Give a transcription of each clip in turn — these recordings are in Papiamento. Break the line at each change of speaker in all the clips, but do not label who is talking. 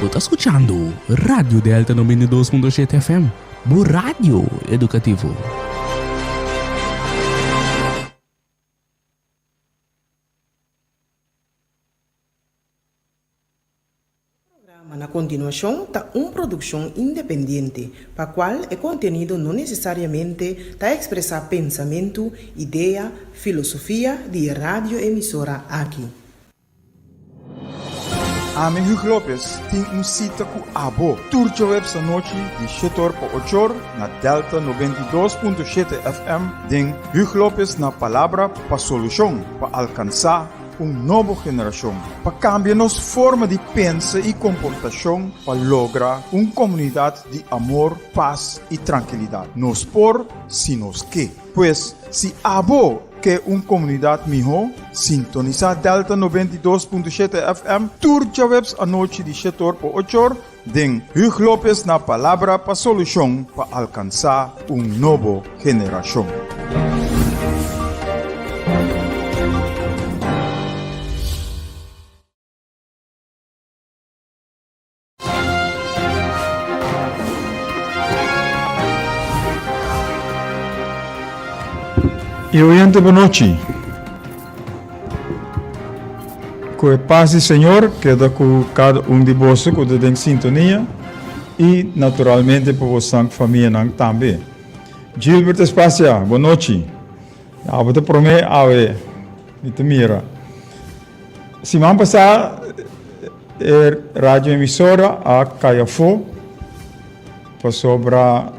Bo ta skuchando Radio Delta 92.7 FM, bo radio edukativo.
Programa na kontinuashon ta un produkshon independiente, pa kual e kontenido no nesesariamente ta ekspresá pensamentu, idea, filosofia di e radioemisora aki.
Ami Hugo Lopez tin un sita ku abo tur djaweps anochi di shete or pa ocho or na Delta 92.7 FM den Hugo Lopez na Palabra pa Solushon pa alkansá un nobo generashon pa kambia nos forma di pensa i komportashon pa logra un komunidat di amor, pas i trankilidat. Nos por si nos ke. Pues, si abo ke un komunidat mihó, sintonisá Delta 92.7 FM tur djaweps anochi di shetor pa ochor den Huug Lopez na Palabra pa Solushon pa alkansá un nobo generashon.
E oyente bonochi. Ku e pas di Señor keda ku kada un di boso ku ta den sintonia i naturalmente pa bosan famianan tambe. Gilbert Espacia, bonochi. Abo ta promé awe mi ta mira. Siman pasá e radioemisora a kai afó pasobra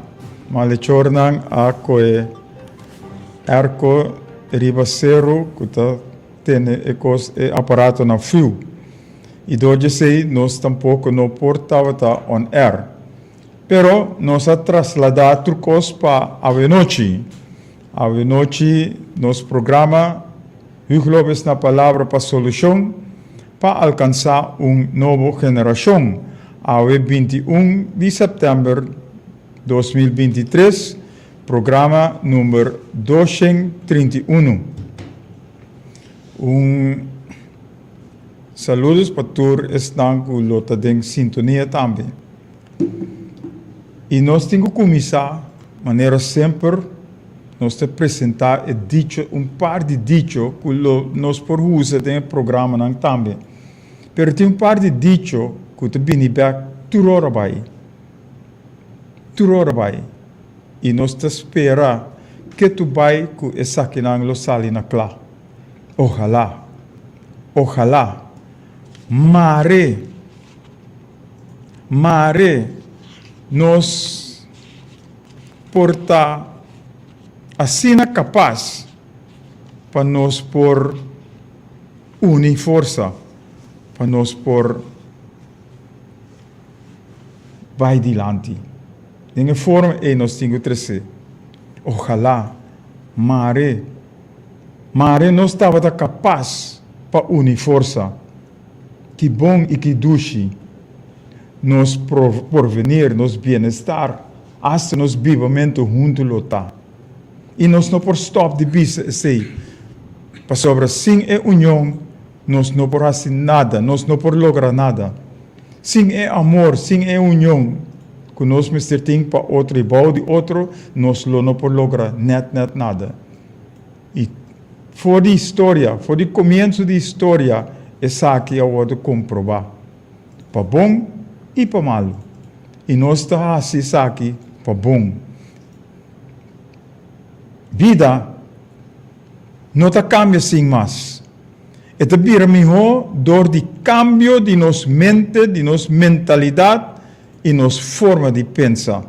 malechornan a kohe airco riba seru ku ta tene e kos e aparatonan friu i dor di esei nos tampoko no por tabata on air. Pero nos a trasladá tur kos pa awenochi. Awenochi nos programa Hugo Lopez na Palabra pa Solushon pa alkansá un nobo generashon awe 21 di sèptèmber 2023, programa number 231. Un saludos pa tur esnan ku lo ta den sintonia tambe. I nos tin ku kuminsá manera semper nos ta presentá e dicho, un par di dicho ku lo nos por usa den e programanan tambe. Pero tin un par di dicho ku ta bini bèk tur ora bai, tur ora bai. I nos ta spera ketu bai ku esakinan lo sali na kla. Ohalá, ohalá, mare! Mare nos por ta asina kapas pa nos por uni forsa, pa nos por bai dilanti. Den e forma ei nos tin ku trese. Ojalá, mare, mare nos tabata kapas pa uni forsa. Ki bon i ki dushi nos porvenir, nos bienestar, asta nos bibamentu huntu lo ta. I nos no por stòp di bisa esei, pasobra sin e union nos no por hasi nada, nos no por logra nada. Sin e amor, sin e union ku nos mester tin pa otro i bou di otro, nos lo no por logra nèt nèt nada. I for di historia, for di komienso di historia, esaki a wòrdu komprobá, pa bon i pa malu. I nos ta hasi esaki pa bon. Bida no ta kambia sin mas. E ta bira mihó dor di kambio di nos mente, di nos mentalidat i nos forma di pensa.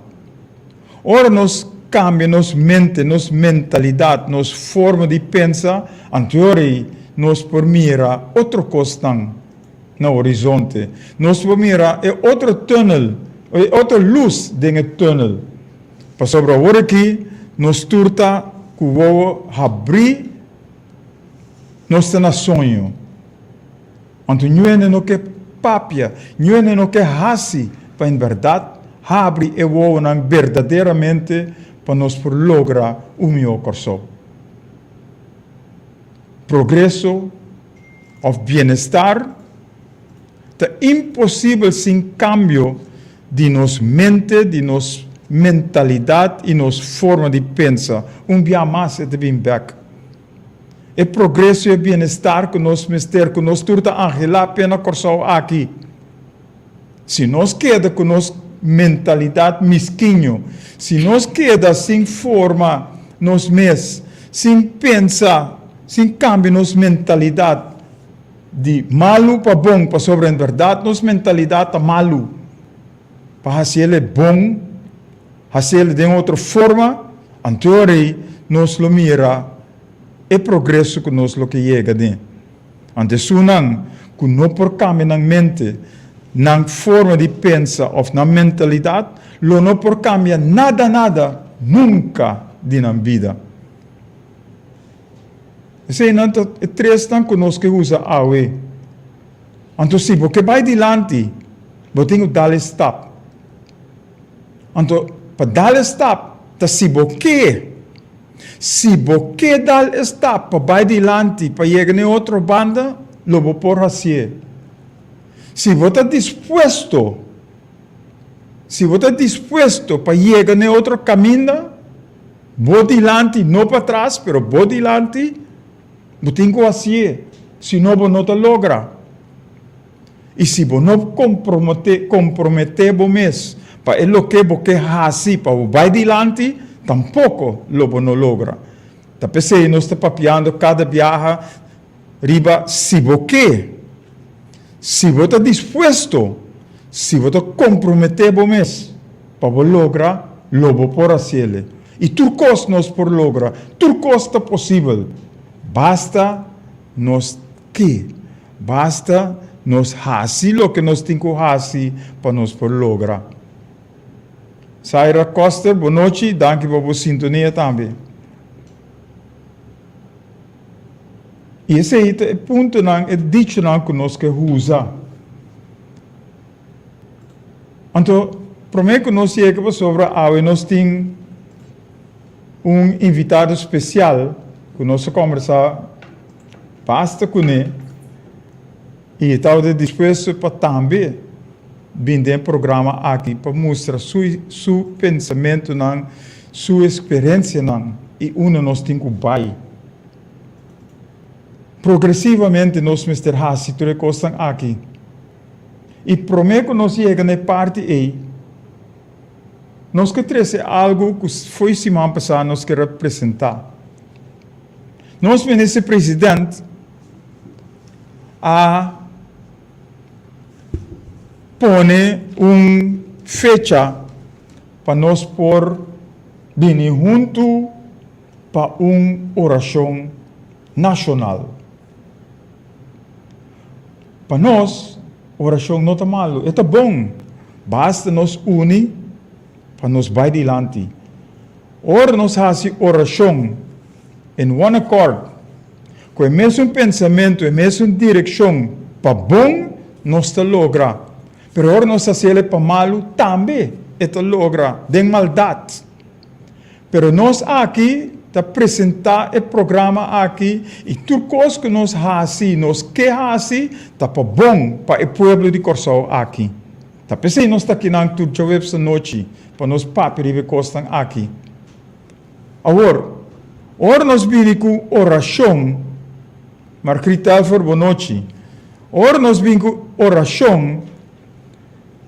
Ora nos kambia nos mente, nos mentalidat, nos forma di pensa, anto ei nos por mira otro kosnan na horizonte. Nos por mira e otro tunnel, e otro lus den e tunnel. Pasobra awor aki nos tur ta ku wowo habrí, nos ta na soño. Anto ñuene no ke papia, ñuene no ke hasi pa en bèrdat habri e wowonan berdaderamente pa nos por logra un mihó Kòrsou. Progreso òf bienestar Ta imposibel sin kambio di nos mente, di nos mentalidat i nos forma di pensa. Un bia mas e ta bin bèk. E progreso i e bienestar ku nos mester, ku nos tur ta anhelá p'e na Kòrsou aki. Si nos keda ku nos mentalidat miskiño, si nos keda sin forma nos mes, sin pensa, sin kambia nos mentalidat di malu pa bon, pasobra en bèrdat nos mentalidat ta malu, pa hasi el e bon, hasi el den otro forma, anto rei nos lo mira e progreso ku nos lo ke yega den. Anto esunnan ku no por kambia nan mente, nan forma di pensa òf nan mentalidat lo no por kambia nada nada nunka di nan bida. Eseinan ta e tresnan ku nos ke usa awe. Anto si bo ke bai dilanti, bo tin ku dal e stap. Anto pa dal e stap ta si bo ke. Si bo ke dal e stap pa bai dilanti pa yega na e otro banda, lo bo por hasié. Si bo ta dispuesto, si bo ta dispuesto pa yega na e otro kaminda, bo dilanti, no patras, pero bo dilanti, bo tin ku hasié, si no bo no ta logra. I si bo no komprometé, komprometé bo mes pa e loke bo ke hasi pa bo bai dilanti, tampoko lo bo no logra. Ta p'esei nos ta papiando kada biaha riba si bo ke, si bo ta dispuesto, si bo ta komprometé bo mes pa bo logra, lo bo por hasiel. I tur kos nos por logra, tur kos ta posibel, basta nos Ke? Basta nos hasi loke nos tin ku hasi pa nos por logra. Saira Koster, bo nochi, danki pa bo sintonia tambe. I esei ta e puntonan, e dichonan ku nos ke usa. Anto, promé ku nos yega pasobra awe nos tin un invitado spesial ku nos a kòmbersá. Basta kuné i e tabata dispuesto pa tambe bin den e programa aki pa mustra su su pensamentunan, su eksperensianan i unda nos tin ku bai. Progresivamente nos mester hasi tur e kosnan aki. I promé ku nos yega na e parti ei, nos ke trese algu ku fo'i siman pasá nos ker a presentá. Nos minister president a pone un fecha pa nos por bini huntu pa un orashon nashonal. Pa nos, orashon no ta malu, e ta bon, basta nos uni pa nos bai dilanti. Ora nos hasi orashon in one accord, ku e mesun pensamentu, e mesun direkshon pa bon, nos ta logra. Pero ora nos hasi el pa malu, tambe e ta logra den maldat. Pero nos aki ta presentá e programa aki i tur kos ku nos hasi, nos ke hasi, ta pa bon pa e pueblo di Kòrsou aki. Ta p'esei nos ta kinan tur djaweps anochi pa nos papia riba e kosnan aki. Awor, ora nos bini ku orashon, Margriet Telfer, bonochi. Ora nos bini ku orashon,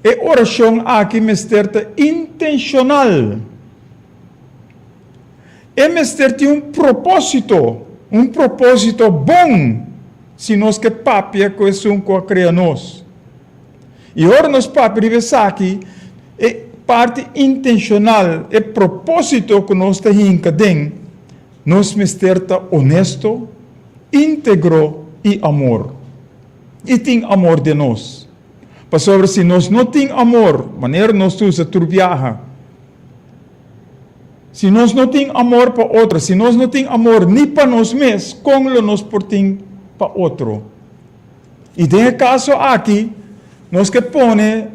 e orashon aki mester ta intenshonal. E mester tin un propósito, un propósito bon, si nos ke papia ku esun ku a krea nos. I ora nos papia riba esaki, e parti intenshonal, e propósito ku nos ta hinka den, nos mester ta onesto, íntegro i amor. I tin amor den nos. Pasobra si nos no tin amor, manera nos ta usa tur biaha, si nos no tin amor pa otro, si nos no tin amor ni pa nos mes, kon lo nos por tin pa otro? I den e kaso aki nos ke pone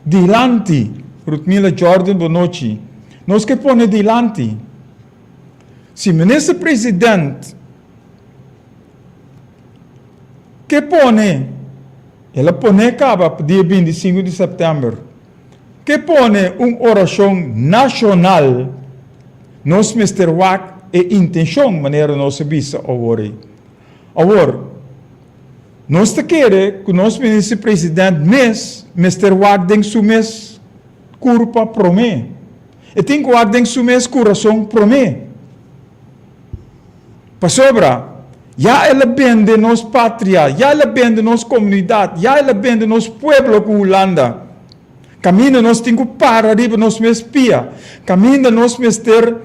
dilanti, Rutmila Jordan Bonochi, nos ke pone dilanti, si Minister President ke pone. El a pone kaba pa dia 25 di sèptèmber. Ke pone un orashon nashonal, nos mester wak e intenshon manera nos a bisa awor ei. Awor, nos ta kere ku nos minister president mes mester wak den su mes kurpa promé. E tin ku wak den su mes kurason promé. Pasobra, ya el a bende nos patria, ya el a bende nos komunidat, ya el a bende nos pueblo ku Hulanda. Kaminda nos tin ku para riba nos mes pia, kaminda nos mester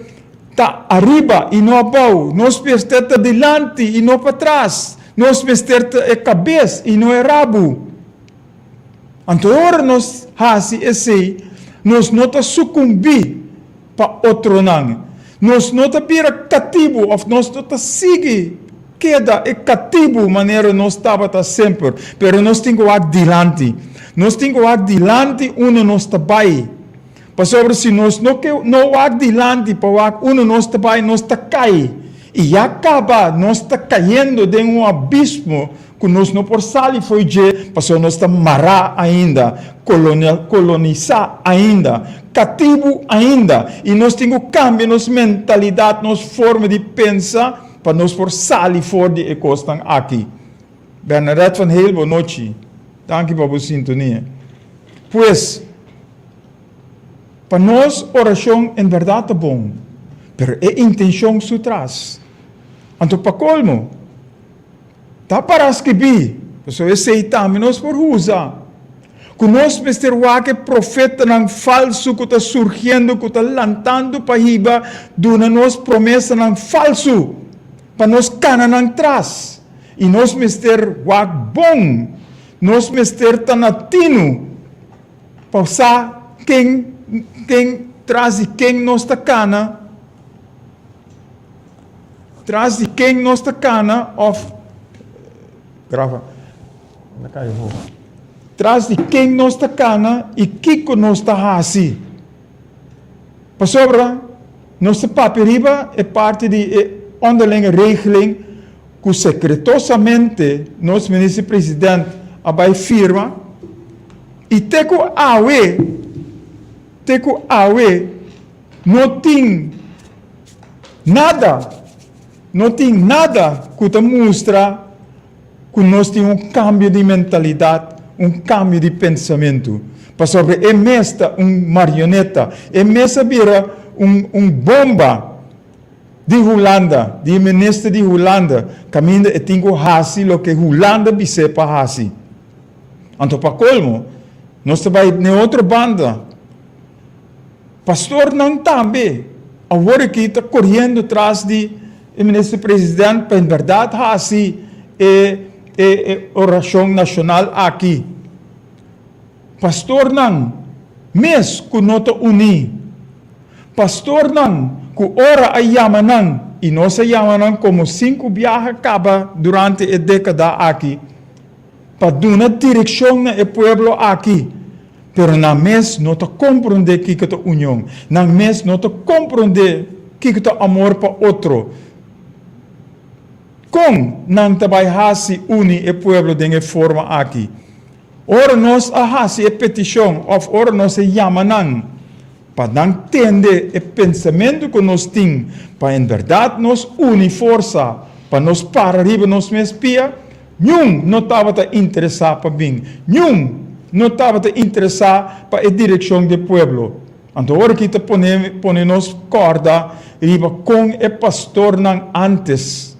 ta ariba i no abou, nos mester ta dilanti i no patras, nos mester ta e kabes i no e rabu. Anto ora nos hasi esei, nos no ta sukumbí pa otronan. Nos no ta bira katibu òf nos no ta sigui keda e katibu manera nos tabata semper, pero nos tin ku wak dilanti. Nos tin ku wak dilanti unda nos ta bai. Pasobra si nos no ke no wak dilanti pa wak unda nos ta bai, nos ta kai. I ya kaba nos ta kayendo den un abismo ku nos no por sali fo'i dje pasobra nos ta mará ainda, kolonisá ainda, katibu ainda, i nos tin ku kambia nos mentalidat, nos forma di pensa pa nos por sali for di e kosnan aki. Bernadette van Heel, bonochi. Danki pa bo sintonia. Pues, pa nos orashon en bèrdat ta bon, pero e intenshon su tras. Anto pa kolmo, Ta para skibí, pasobra esei tambe nos por usa, ku nos mester wak e profetanan falsu ku ta surgiendo, ku ta lantando pa hiba duna nos promesanan falsu, pa nos kana nan tras. I nos mester wak bon, nos mester ta na tinu pa sa ken, ken, tras di ken nos ta kana. Tras di ken nos ta kana of grava na kai ho. Tras di ken nos ta kana i kiko nos ta hasi. Pasobra nos ta papia riba e parti di e onderlinge regeling ku sekretosamente nos minister president a bai firma i te ku awe te ku awe No tin nada, no tin nada ku ta mustra ku nos tin un kambio di mentalidat, un kambio di pensamentu. Pasobra e mes ta un marioneta, e mes a bira un un bomba di Hulanda, di e minister di Hulanda, kaminda e tin ku hasi loke Hulanda bis'é pa hasi. Anto pa kolmo, nos ta bai n'e otro banda. Pastornan tambe awor aki ta koriendo tras di e minister president pa en berdad hasi e e e orashon nashonal aki. Pastornan mes ku no ta uní, pastornan ku ora a yama nan i nos a yama nan komo sinku biaha kaba durante e dekada aki pa duna direkshon na e pueblo aki, Pero nan mes no ta komprondé kiko ta union. Nan mes no ta komprondé kiko ta amor pa otro. Kon nan ta bai hasi uni e pueblo den e forma aki? Ora nos a hasi e petishon òf ora nos a yama nan pa nan tende e pensamentu ku nos tin pa en bèrdat nos uni forsa pa nos para riba nos mes pia, Niun no tabata interesá pa bin. Niun no tabata interesá pa e direkshon di e pueblo. Anto ora ki ta pone pone nos kòrda riba kon e pastornan ántes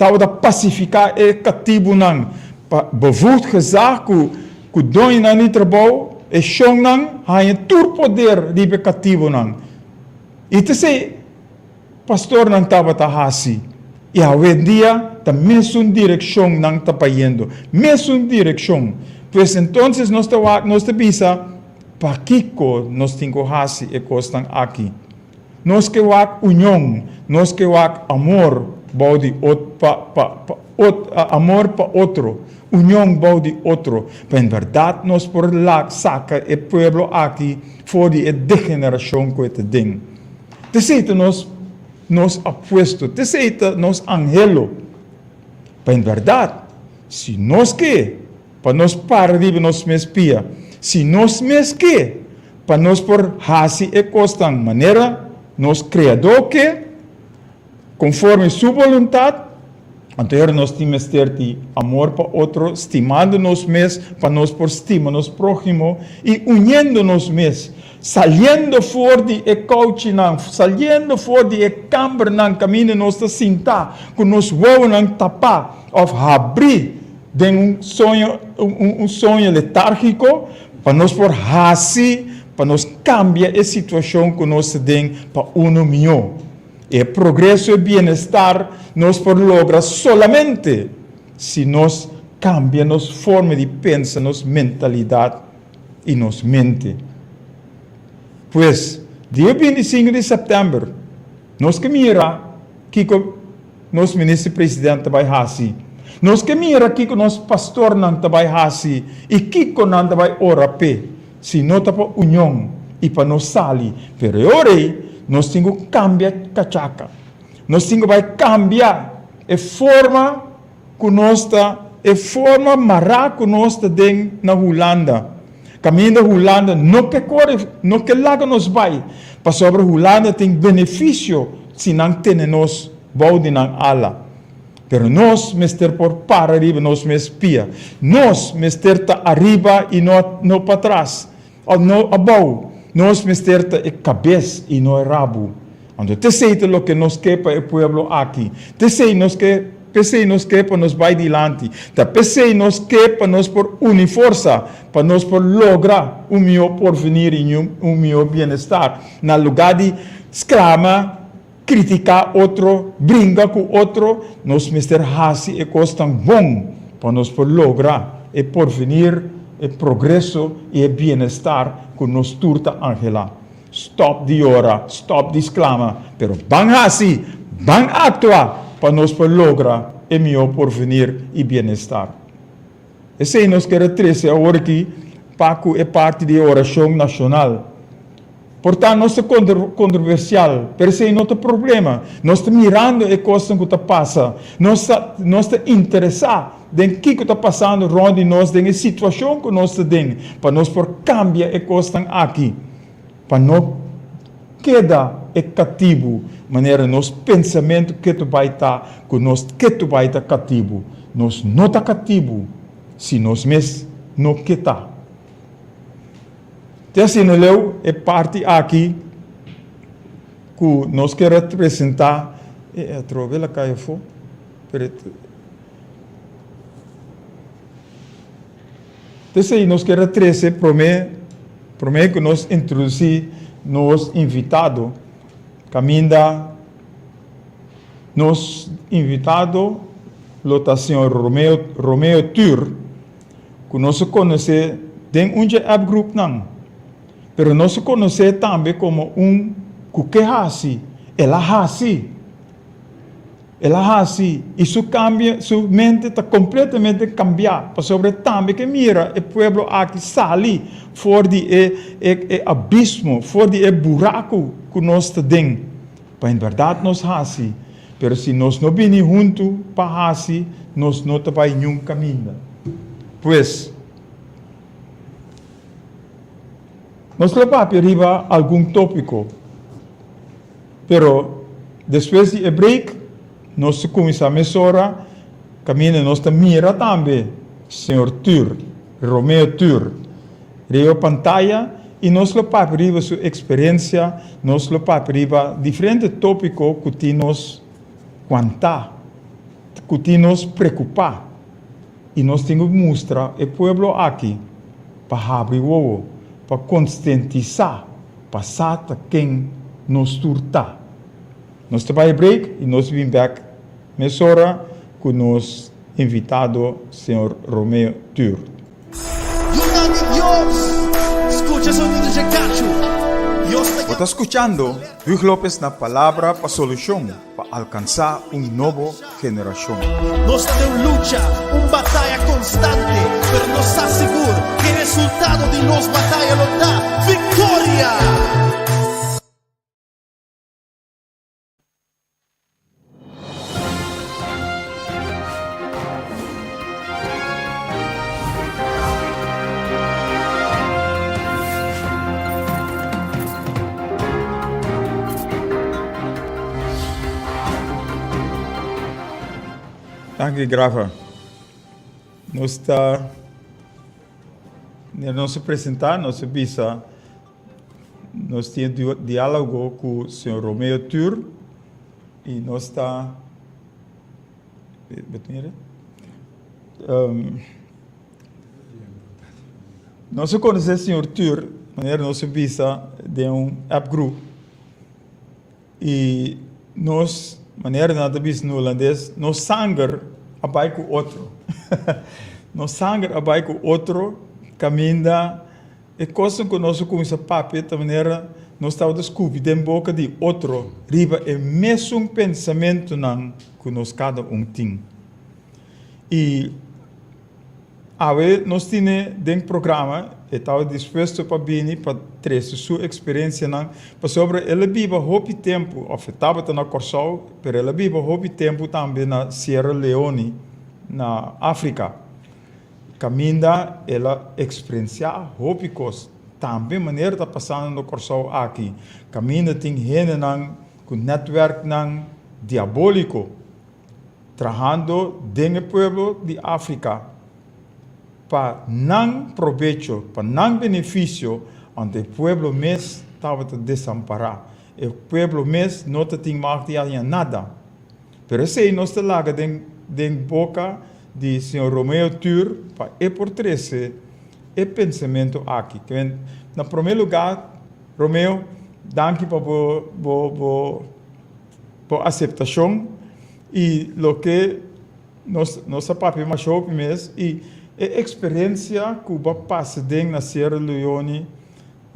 tabata pasifiká e katibunan pa bevoegd gezag ku ku doñonan di trabou, e shonnan, haña tur poder riba e katibunan. I ta esei. Pastornan tabata hasi i awendia ta mesun direkshon nan ta bayendo, mesun direkshon. Pues entonces nos ta wak, nos ta bisa, pakiko nos tin ku hasi e kosnan aki? Nos ke wak union, nos ke wak amor bou di ot pa pa pa ot amor pa otro, union bou di otro, pa en bèrdat nos por lak saka e pueblo aki for di e degenerashon ku e ta den. T'esei ta nos nos apuesto, t'esei ta nos anhelo. Pa en bèrdat, si nos ke. pa nos para riba nos mes pia, si nos mes ke pa nos por hasi e kosnan manera nos Kreadó ke, konforme Su boluntat, anto ora nos tin mester di amor pa otro, stimando nos mes pa nos por stima nos próhimo i uniendo nos mes, saliendo for di e kouchinan, saliendo for di e kambernan kaminda nos ta sintá ku nos wowonan tapá òf habrí den un soño, un soño letárgiko, pa nos por hasi, pa nos kambia e situashon ku nos ta den pa unu mihó. E progreso i bienestar nos por logra solamente si nos kambia nos forma di pensa, nos mentalidat i nos mente. Pues, dia 25 di sèptèmber, nos ke mira kiko nos minister president ta bai hasi. Nos ke mira kiko nos pastornan ta bai hasi i kiko nan ta bai ora p'e. Si no ta pa union i pa nos sali, pero e ora ei nos tin ku kambia kachaka. Nos tin ku bai kambia e forma ku nos ta, e forma mará ku nos ta den na Hulanda. Kaminda Hulanda no ke kore, no ke laga nos bai, pasobra Hulanda tin benefisio si nan tene nos bou di nan ala. Pero nos mester por para riba nos mes pia. Nos mester ta ariba i no no patras, òf no abou. Nos mester ta e kabes i no e rabu. Anto t'esei ta loke nos ke pa e pueblo aki. T'esei nos ke, p'esei nos ke pa nos bai dilanti. Ta p'esei nos ke pa nos por uni forsa, pa nos por logra un mihó porvenir i un mihó bienestar. Na lugá di sklama Kritiká otro, bringa ku otro, nos mester hasi e kosnan bon pa nos por logra e porvenir, e progreso i e bienestar ku nos tur ta anhelá. Stòp di yora, stòp di sklama, pero ban hasi, ban aktua pa nos por logra e mihó porvenir i bienestar. Esei nos ker a trese awor aki pa ku e parti di e orashon nashonal. Por ta nos ta kontroversial, pero esei no ta problema. Nos ta mirando e kosnan ku ta pasa. Nos ta nos ta interesá den kiko ta pasando rònt di nos, den e situashon ku nos ta den, pa nos por kambia e kosnan aki, pa no keda e katibu manera nos pensamentu ketu bai ta ku nos ketu bai ta katibu. Nos no ta katibu si nos mes no ke ta. Te asina leu e parti aki ku nos ke representá e atrobe la kai afó, pero P'esei nos kier a trese promé promé ku nos introdusí nos invitado, kaminda nos invitado lo ta señor Romeo Romeo Tur, ku nos a konosé den un dje app groupnan, pero nos a konosé tambe komo un ku ke hasi, el a hasi. El a hasi i su kambia, su mente ta kompletamente kambiá, pasobra e tambe ke mira e pueblo aki sali for di e e e abismo, for di e buraku ku nos ta den. Pa en bèrdat nos hasi, pero si nos no bini huntu pa hasi, nos no ta bai niun kaminda. Pues, nos lo papia riba algun tópiko. Pero despues di e break nos ta cuminsa mesora caminda nos ta mira tambe señor Tur, Romeo Tur, riba pantaya y nos lo papia riba su experiencia, nos lo papia riba diferente topico cu tin nos cuanta, cu tin nos preocupa y nos tin cu mustra e pueblo aki pa habri wowo, pa conscientisa. Pa sa ta ken nos tur ta. Nos ta bai break y nos bin bek mesora cu nos invitado señor Romeo Tur.
Yunan di Dios, scucha sonido dje cachu. Dios ta
Bo ta scuchando Huug Lopez na Palabra pa Solucion pa alcansa un nobo generashon.
Nos ta den un lucha, un bataya konstante, pero nos sa sigur ku e resultado di nos bataya lo ta viktoria!
Danki Grafa. Nos ta nos a presenta, nos a bisa nos tin dialogo ku señor Romeo Tur i nos ta Nos a konosé señor Tur manera nos a bisa den un app group i nos manera nan ta bisa na hulandes nos sanger a bai ku otro nos sanger a bai ku otro kaminda E kosnan ku nos a kuminsá papia ta manera nos tabata skupi den boka di otro riba e mesun pensamentunan ku nos kada un tin. I awe nos tine den programa, e tabata dispuesto pa bini pa trese su eksperensianan, pasobra el a biba hopi tempu, òf e tabata na Kòrsou, pero el a biba hopi tempu tambe na Sierra Leone, na Afrika. Kaminda el a eksperensiá hopi kos. Tambe manera ta pasando na Kòrsou aki, kaminda tin hendenan ku nètwèrknan diabóliko trahando den e pueblo di Afrika pa nan probecho, pa nan benefisio, anto e pueblo mes tabata desampará. E pueblo mes no ta tin mag di haña nada. Pero esei nos ta laga den den boka di señor Romeo Tur pa e por trese e pensamentu aki. Ke men, na prome lugá, Romeo, danki pa bo bo bo bo aseptashon i loke nos nos a papia masha hopi mes i e eksperensia ku bo a pasa den na Sierra Leone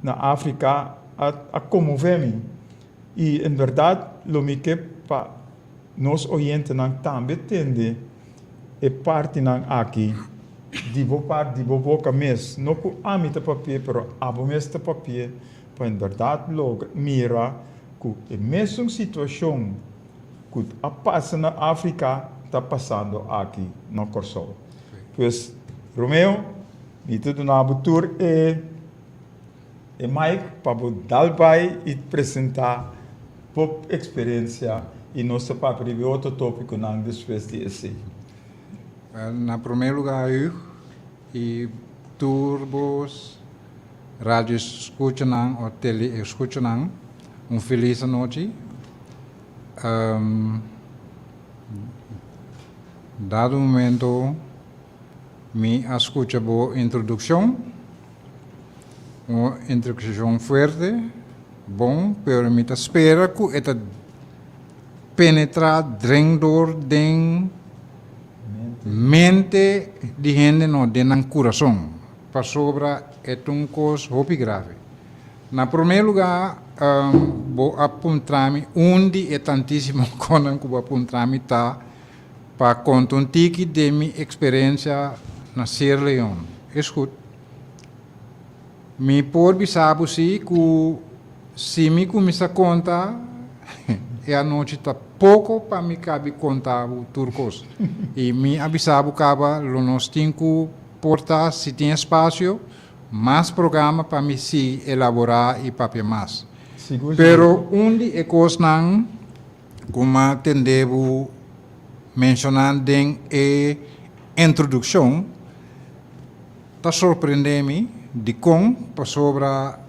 na Afrika a a konmové mi. I en bèrdat lo mi ke pa nos oyentenan tambe tende e partinan aki di bo part, di bo boka mes. No ku ami ta papi'é, pero abo mes ta papi'é, pa en bèrdat logra mira ku e mesun situashon ku a pasa na Afrika ta pasando aki na Kòrsou. Pues, Romeo, mi ta duna bo tur e. E mic pa bo dal bai y presenta bo experiencia y nos ta papia riba e otro topiconan despues di esey.
Wel, na prome lugar Huug y tur bo radio escuchanan o tele escuchanan un feliz anochi. Dado momento mi a scucha bo introduccion. Un introduccion fuerte, bon, pero mi ta spera cu e ta penetra dren door den mente di hende, no den nan curason, pasobra e ta un cos hopi grave. Na prome lugar, bo a puntra mi, un di e tantisimo conan cu bo a puntra mi ta pa conta un tiki den mi experiencia na Sierra Leone. Es goed. Mi por bisa bo si ku si mi kuminsá konta e anochi ta poko pa mi kabi konta bo tur kos. I mi a bisa bo kaba lo nos tin ku por ta si tin espasio mas programa pa mi sigui elaborá i papia mas. Pero un di e kosnan ku mi a tende bo menshoná den e introdukshon Ta sorprende mi dikon pasobra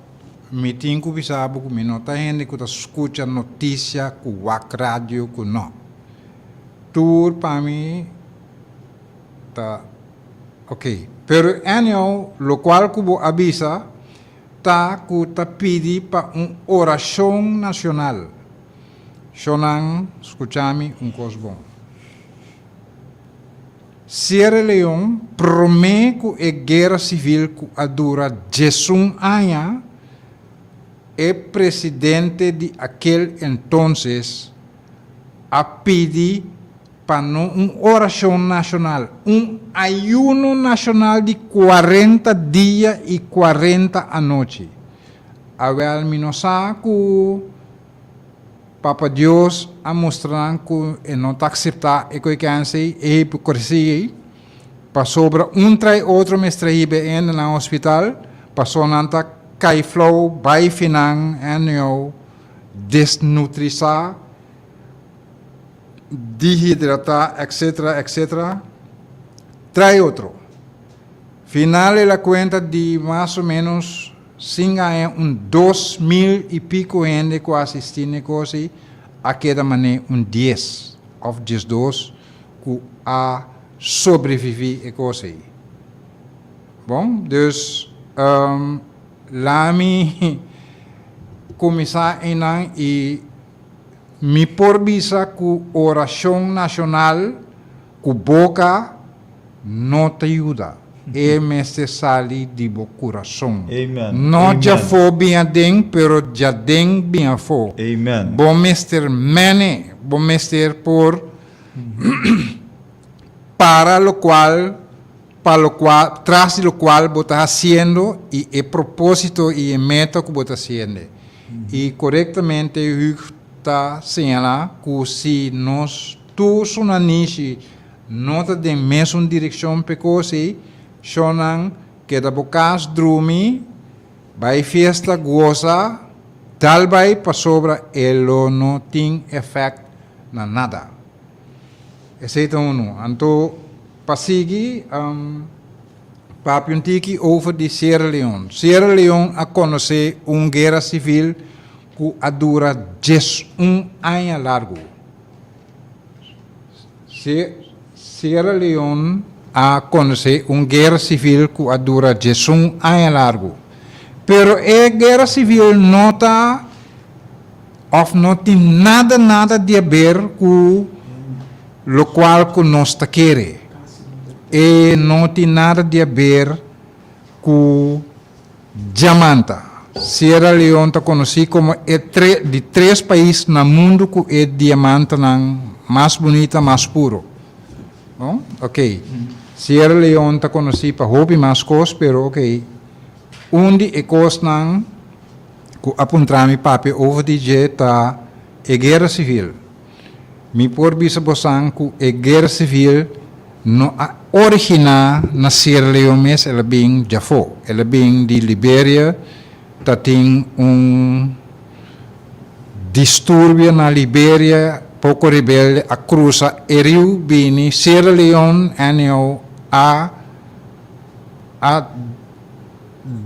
mi tin ku bisa bo ku mi no ta hende ku ta skucha notisia ku wak radio ku no. Tur pa mi ta ok. Pero anyhow lokual ku bo a bisa ta ku ta pidi pa un orashon nashonal. Shonnan skucha mi un kos bon. Sierra Leone promé ku e guera sivil ku a dura diesun aña, e presidente di akel entonces a pidi pa no un orashon nashonal, un ayuno nashonal di kuarenta dia i kuarenta anochi. Awèl mi no sa ku. Papa Dios a mustra nan ku e no ta akseptá e koikensia ei, e hipokresia ei, pasobra un trai otro mester hiba e hende nan hospital, pasobra nan ta kai flou, bai finan, anyhow, desnutrisá. Dehidratá etc etc trae otro. Final el a cuenta di mas o menos sin gaña un 2000 y pico hende cu a asisti n'e cos ey a keda mane un dies of diesdos cu a sobrevivi e cos ey. Bon, dus lami cuminsa eynan y Mi por bisa ku orashon nashonal ku boka no ta yuda. E mester sali di bo kurason.
Amen.
No
Amen.
djafó bin aden, pero djaden bin afó.
Amen.
Bo mester mene, bo mester por para lokual pa lokual, tras di lokual bo ta hasiendo i e propósito i e meta ku bo ta hasiende. I korektamente Hugh ta señalá ku si nos tur su nanishi no ta den mesun direkshon p'e kos ei, shonnan keda bo kas drumi, bai fiesta gosa, dal bai pasobra e lo no tin efèkt na nada. Esei ta unu. Anto pa sigui papia un tiki over di Sierra Leone. Sierra Leone a konosé un guera sivil ku a dura 11 aña largu. Sierra Leone a konosé un guera sivil ku a dura 11 aña largu. Pero e guera sivil no ta Of no tin nada nada di haber ku lokual ku nos ta kere. E no tin nada di haber ku diamanta. Sierra Leone ta konosí komo e di tres pais na mundu ku e diamantanan mas bunita, mas puro. Bon, ok. Sierra Leone ta konosí pa hopi mas kos, pero ok, un di e kosnan. Ku a puntra mi papia over di dje ta e guera sivil. Mi por bisa bosan ku e guera sivil no a originá na Sierra Leone mes, el a bin djafó. El a bin di Liberia, ta tin un disturbio na Liberia, poko rebelde a krusa e riu bini Sierra Leone, anyhow a a.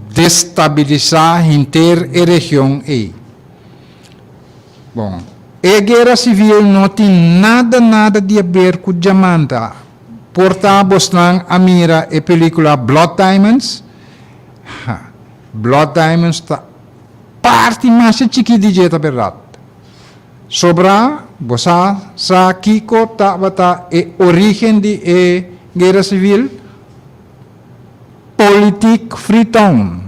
destabilisá henter e region ei. Bon, e guera sivil no tin nada nada di haber ku diamanta. Por ta bosnan a mira e pelikula Blood Diamonds? Ha, Blood Diamonds ta parti masha chikí di dje ta bèrdat. Sobrá bo sa sa kiko tabata e orígen di e guera sivil? Politiek Freetown,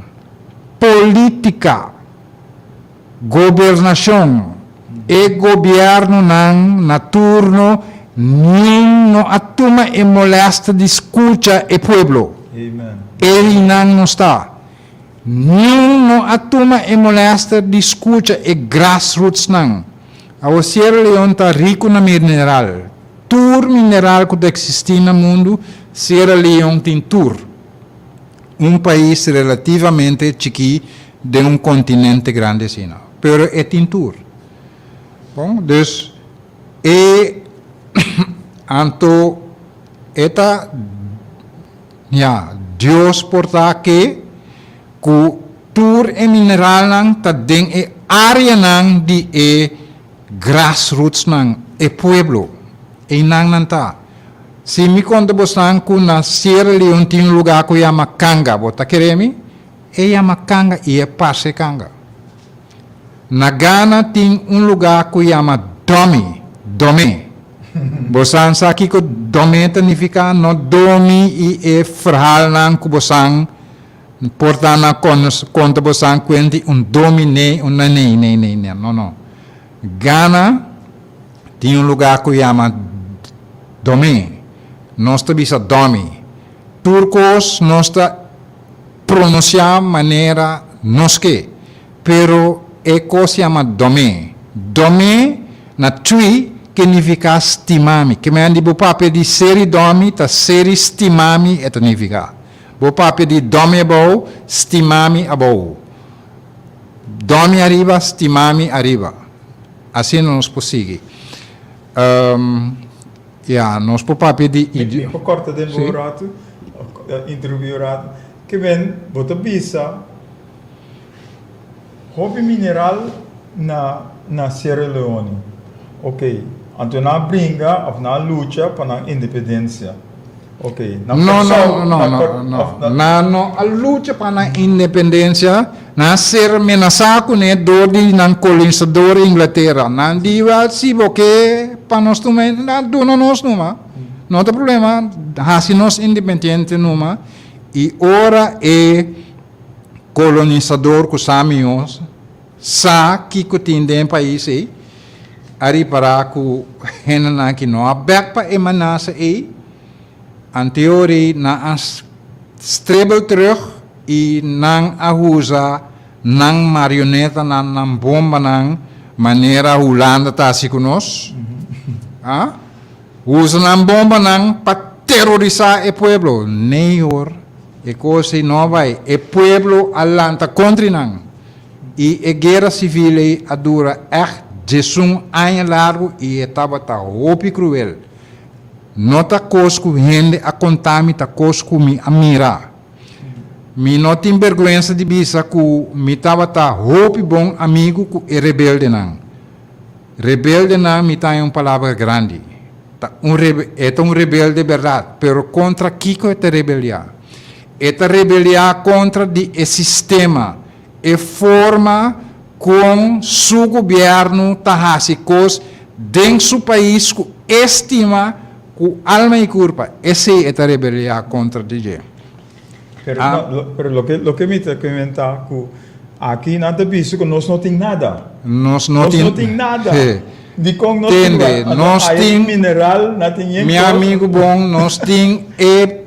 Politica, Gobernacion, E gobiernonan na turno niun no a tuma e molester di scucha e pueblo. Eynan nos ta. Niun no a tuma e molester di scucha e grassrootsnan. Awor Sierra Leone ta rico na mineral. Tur mineral ku ta eksistí na mundu, Sierra Leone tin tur. Un pais relativamente chikí den un kontinente grandi asina, pero e tin tur. Bon, dus e anto e ta, ya, Dios por ta ke ku tur e mineralnan ta den e áreanan di e Grassrootsnan, e pueblo, einan nan ta. Si mi konta bosnan ku na Sierra Leone tin un lugá ku yama Kanga, bo ta kere mi? E yama Kanga i e parse Kanga. Na Ghana tin un lugá ku yama Domi, Dome. Bosan sa kiko Dome ta nifiká? No domi i e verhaalnan ku bosan por ta na konta bosan kuenti un dominee un nee nee nee nee no no Ghana tin un lugar ku yama Dome nos ta bisa Domi tur kos nos ta pronuncia manera nos ke pero e kos yama Dome Dome na Twi ke nifiká stima mi ke men di bo papia di seri Domi ta seri stima mi e ta nifiká. Bo papia di dòmi abou, stima mi abou. Dòmi ariba, stima mi ariba. Asina nos por sigui. Ya, nos por papia di
Mi por corta den bo un rato, interrumpi un rato. Ke men bo ta bisa hopi mineral na na Sierra Leone. Ok, anto nan a bringa of nan a lucha pa nan independencia. Ok, na
No,
Kòrsou,
no, no,
na
no,
Kòr-
no.
of na-
Nan no a lucha pa nan independencia, nan a ser menasá kuné dor di nan kolonisador Inglatera. Nan di, Wèl, si bo ke pa nos tuma, nan duna nos numa. No ta problema, hasi nos independiente numa. I ora e kolonisador ku sa mihó sa kiko tin den e pais ei, a ripará ku hendenan ki no a bèk pa e menasa ei, anteori nan a strebel terug i nan a usa nan marionetanan, nan bombanan, manera Hulanda ta hasi ku nos, a usa nan bombanan pa terorisá e pueblo. Nee hoor, e kos ei no a bai. E pueblo a lanta kontri nan. I e guera sivil ei a dura ègt diesun aña largu i e tabata hopi kruel. No ta kos ku hende a konta mi, ta kos ku mi a mira. Mi no tin bèrgwensa di bisa ku mi tabata hopi bon amigu ku e rebeldenan. Rebeldenan mi ta haña un palabra grandi. Ta un e ta un rebelde bèrdat, pero kontra kiko e ta rebeliá? E ta rebeliá kontra di e sistema, e forma kon su gobièrnu ta hasi kos den su pais ku e stima ku alma i kurpa. Esei e ta rebeliá kontra di dje.
Pero, no, pero loke, loke mi ta komentá ku aki nan ta bisa ku nos no tin nada.
Nos no
Nos
tin,
no tin nada.
He.
Dikon nos
Tende,
tin,
nos
tin
tin,
mineral, nan tin yen
mi
kos.
amigu bon, nos tin e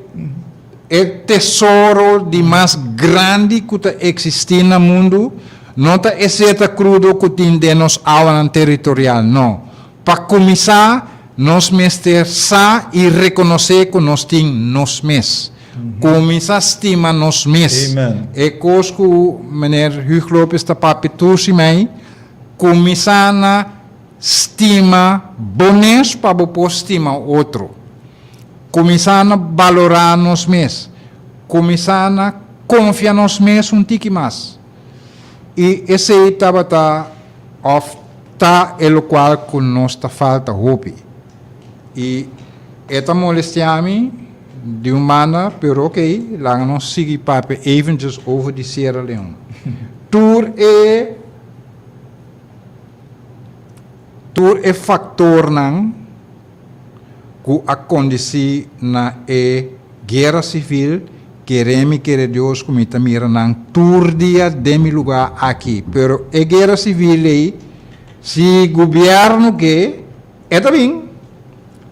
E tesoro di mas grandi ku ta eksistí na mundu no ta e seta krudo ku tin den nos awanan teritorial, no. Pa kuminsá, nos mester sa i rekonosé ku nos tin nos mes. Kuminsá stima nos mes. E kos ku meneer Huug Lopez ta papia tur simei, kuminsá na stima bo mes pa bo por stima otro. Kuminsá na balorá nos mes. Kuminsá na konfia nos mes un tiki mas. I esei tabata òf ta e lokual ku nos ta falta hopi. I e ta molestiá mi di un banda, pero okey, laga nos sigui papia eventjes over di Sierra Leone. Tur e tur e faktornan. ku a kondisí na e guera sivil, kere mi kere Dios ku mi ta mira nan tur dia den mi lugá aki. Pero e guera sivil ei, si gobièrnu ke, e ta bin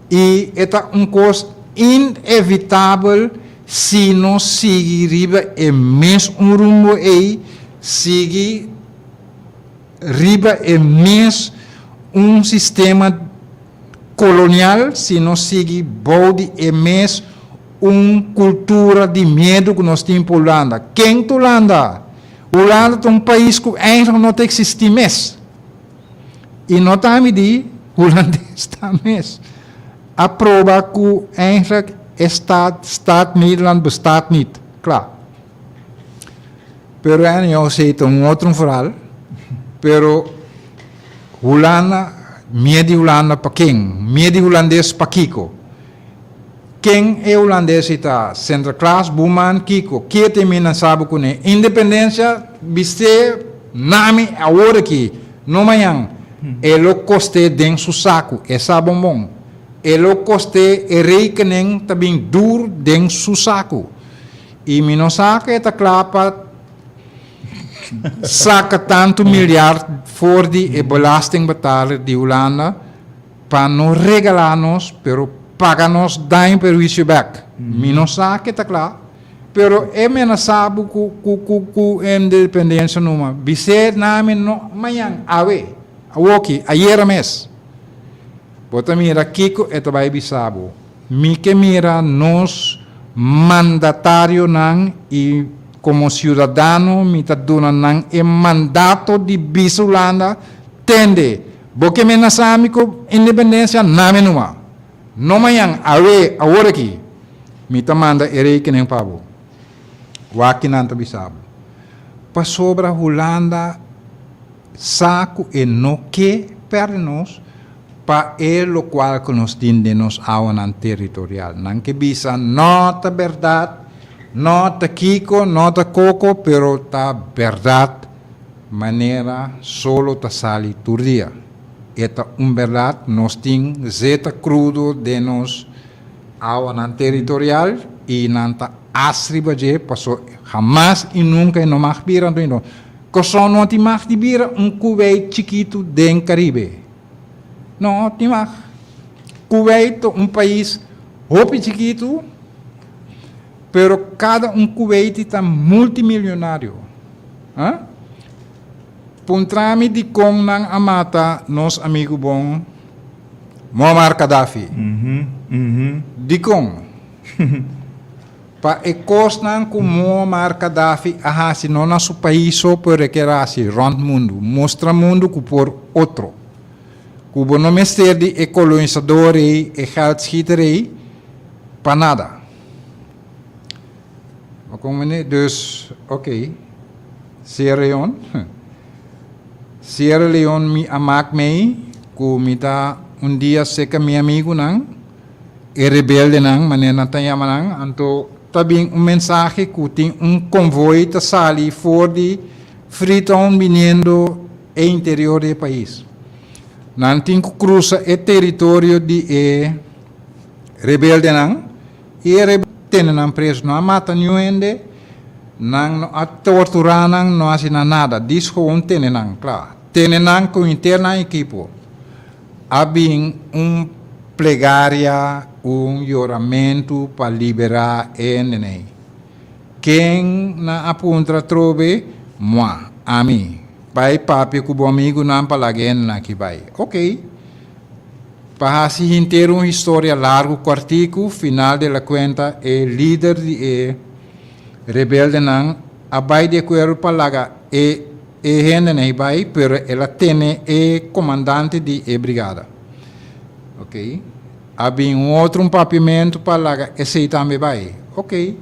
i e ta un kos inevitabel si nos sigui riba e mes un rumbo ei, sigui riba e mes un sistema kolonial si nos sigui bou di e mes un kultura di miedu ku nos tin pa Hulanda. Ken ta Hulanda? Hulanda ta un pais ku eigenlijk no ta eksistí mes. I no ta ami di hulandes ta mes a proba ku eigenlijk e staat, staat Nederland bestaat niet. Kla. Pero anyhow esei ta un otro verhaal. Pero Hulanda, mie di Hulanda pa ken? Mie di hulandes pa kiko? Ken e hulandes ei ta? Sinterklaas, Buman, kiko? Kie ta e menasá bo kuné? Independensia bist'é nami awor aki, no mañan. E lo kost'é den su saku, e sa bonbon. E lo kost'é e rekening ta bin dur den su saku. I mi no sa ku e ta kla pa saka tantu milyard for di e belastingbetaler di Hulanda pa no regalá nos, pero paga nos daño perhuisio bèk. Mi no sa ku e ta kla, pero e menasá bo ku ku ku ku independensia numa. Bis'é na mi no mañan, awe, awoki, ayera mes. Bo ta mira kiko e ta bai bisa bo. Mi ke mira nos mandatarionan i komo siudadano mi ta duna nan e mandato di bisa Hulanda, tende! Bo ke menasá mi ku independensia? Nami numa. No mañan, awe, awor aki, mi ta manda e rekening pa bo. Wak ki nan ta bisa bo. Pasobra Hulanda sa ku e no ke pèrdè nos pa e lokual ku nos tin den nos awanan teritorial. Nan ke bisa no ta bèrdat, no ta kiko, no ta koko, pero ta bèrdat manera solo ta sali tur dia. E ta un bèrdat, nos tin zeta krudo den nos awanan teritorial i nan ta as riba dje paso hamas i nunka e no mag bira anto i no. Kòrsou no tin mag di bira un Kuwait chikitu den Karibe. No tin mag. Kuwait ta un pais hopi chikitu, pero kada un Kuwaiti ta multimilionario. Ha? Puntra mi dikon nan a mata nos amigu bon Muammar Gaddafi. Dikon? Pa e kosnan ku Muammar Gaddafi a hasi no na su pais so pero e kier hasi rònt mundu, mustra mundu ku por otro. Ku bo no mester di e kolonisador ei, e geldschieter ei pa nada. Bo komprende? Dus, oké. Sierra Leone. Sierra Leone mi a mak mei ku mi ta un dia seka mi amigunan. E rebeldenan, manera nan ta yama nan, anto ta bin un mensahe ku tin un konvoi ta sali for di Freetown biniendo e interior di e pais. Nan tin ku krusa e teritorio di e rebeldenan i e rebeldenan tene nan preso. No a mata niun hende, nan no a torturá nan, no a hasi nan nada, dis gewoon tene nan, kla. Tene nan ku henter nan ekipo. A bin un plegaria, un yoramentu pa liberá e hendenei. Ken nan a puntra atrobe? Moa, ami. Bai papia ku bo amigunan pa laga e hendenan aki bai. Oké. Pa hasi henter un historia largu kòrtiku, final de la kuenta e lider di e rebeldenan a bai di akuerdo pa laga e. E hendenan ei bai, pero el a tene e komandante di e brigada. Ok. A bin un otro un papiamentu pa laga esei tambe bai. Ok.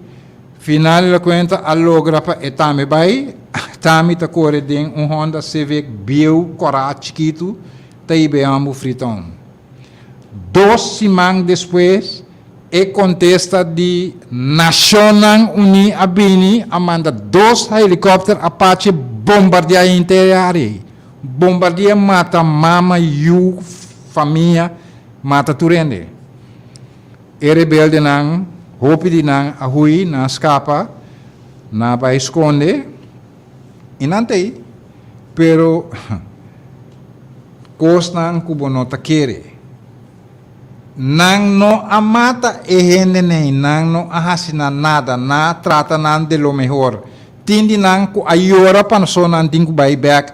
Final di la kuenta a logra pa e tambe bai. Tami ta kore den un Honda Civic bieu kòrá chikitu ta hiba e hòmber Freetown. Dos siman despues e kontesta di Nashonnan Uní a bini, a manda dos helikòpter Apache bombardiá henter e área ei. Bombardiá mata mama, yu, famia, mata tur hende. E rebeldenan, hopi di nan a hui, nan a skapa, nan a bai skonde i nan ta ei. Pero kosnan ku bo no ta kere. Nan no a mata e hendenan, nan no a hasi nan nada, nan a trata nan de lo mehor. Tin di nan ku a yora paso nan tin ku bai bek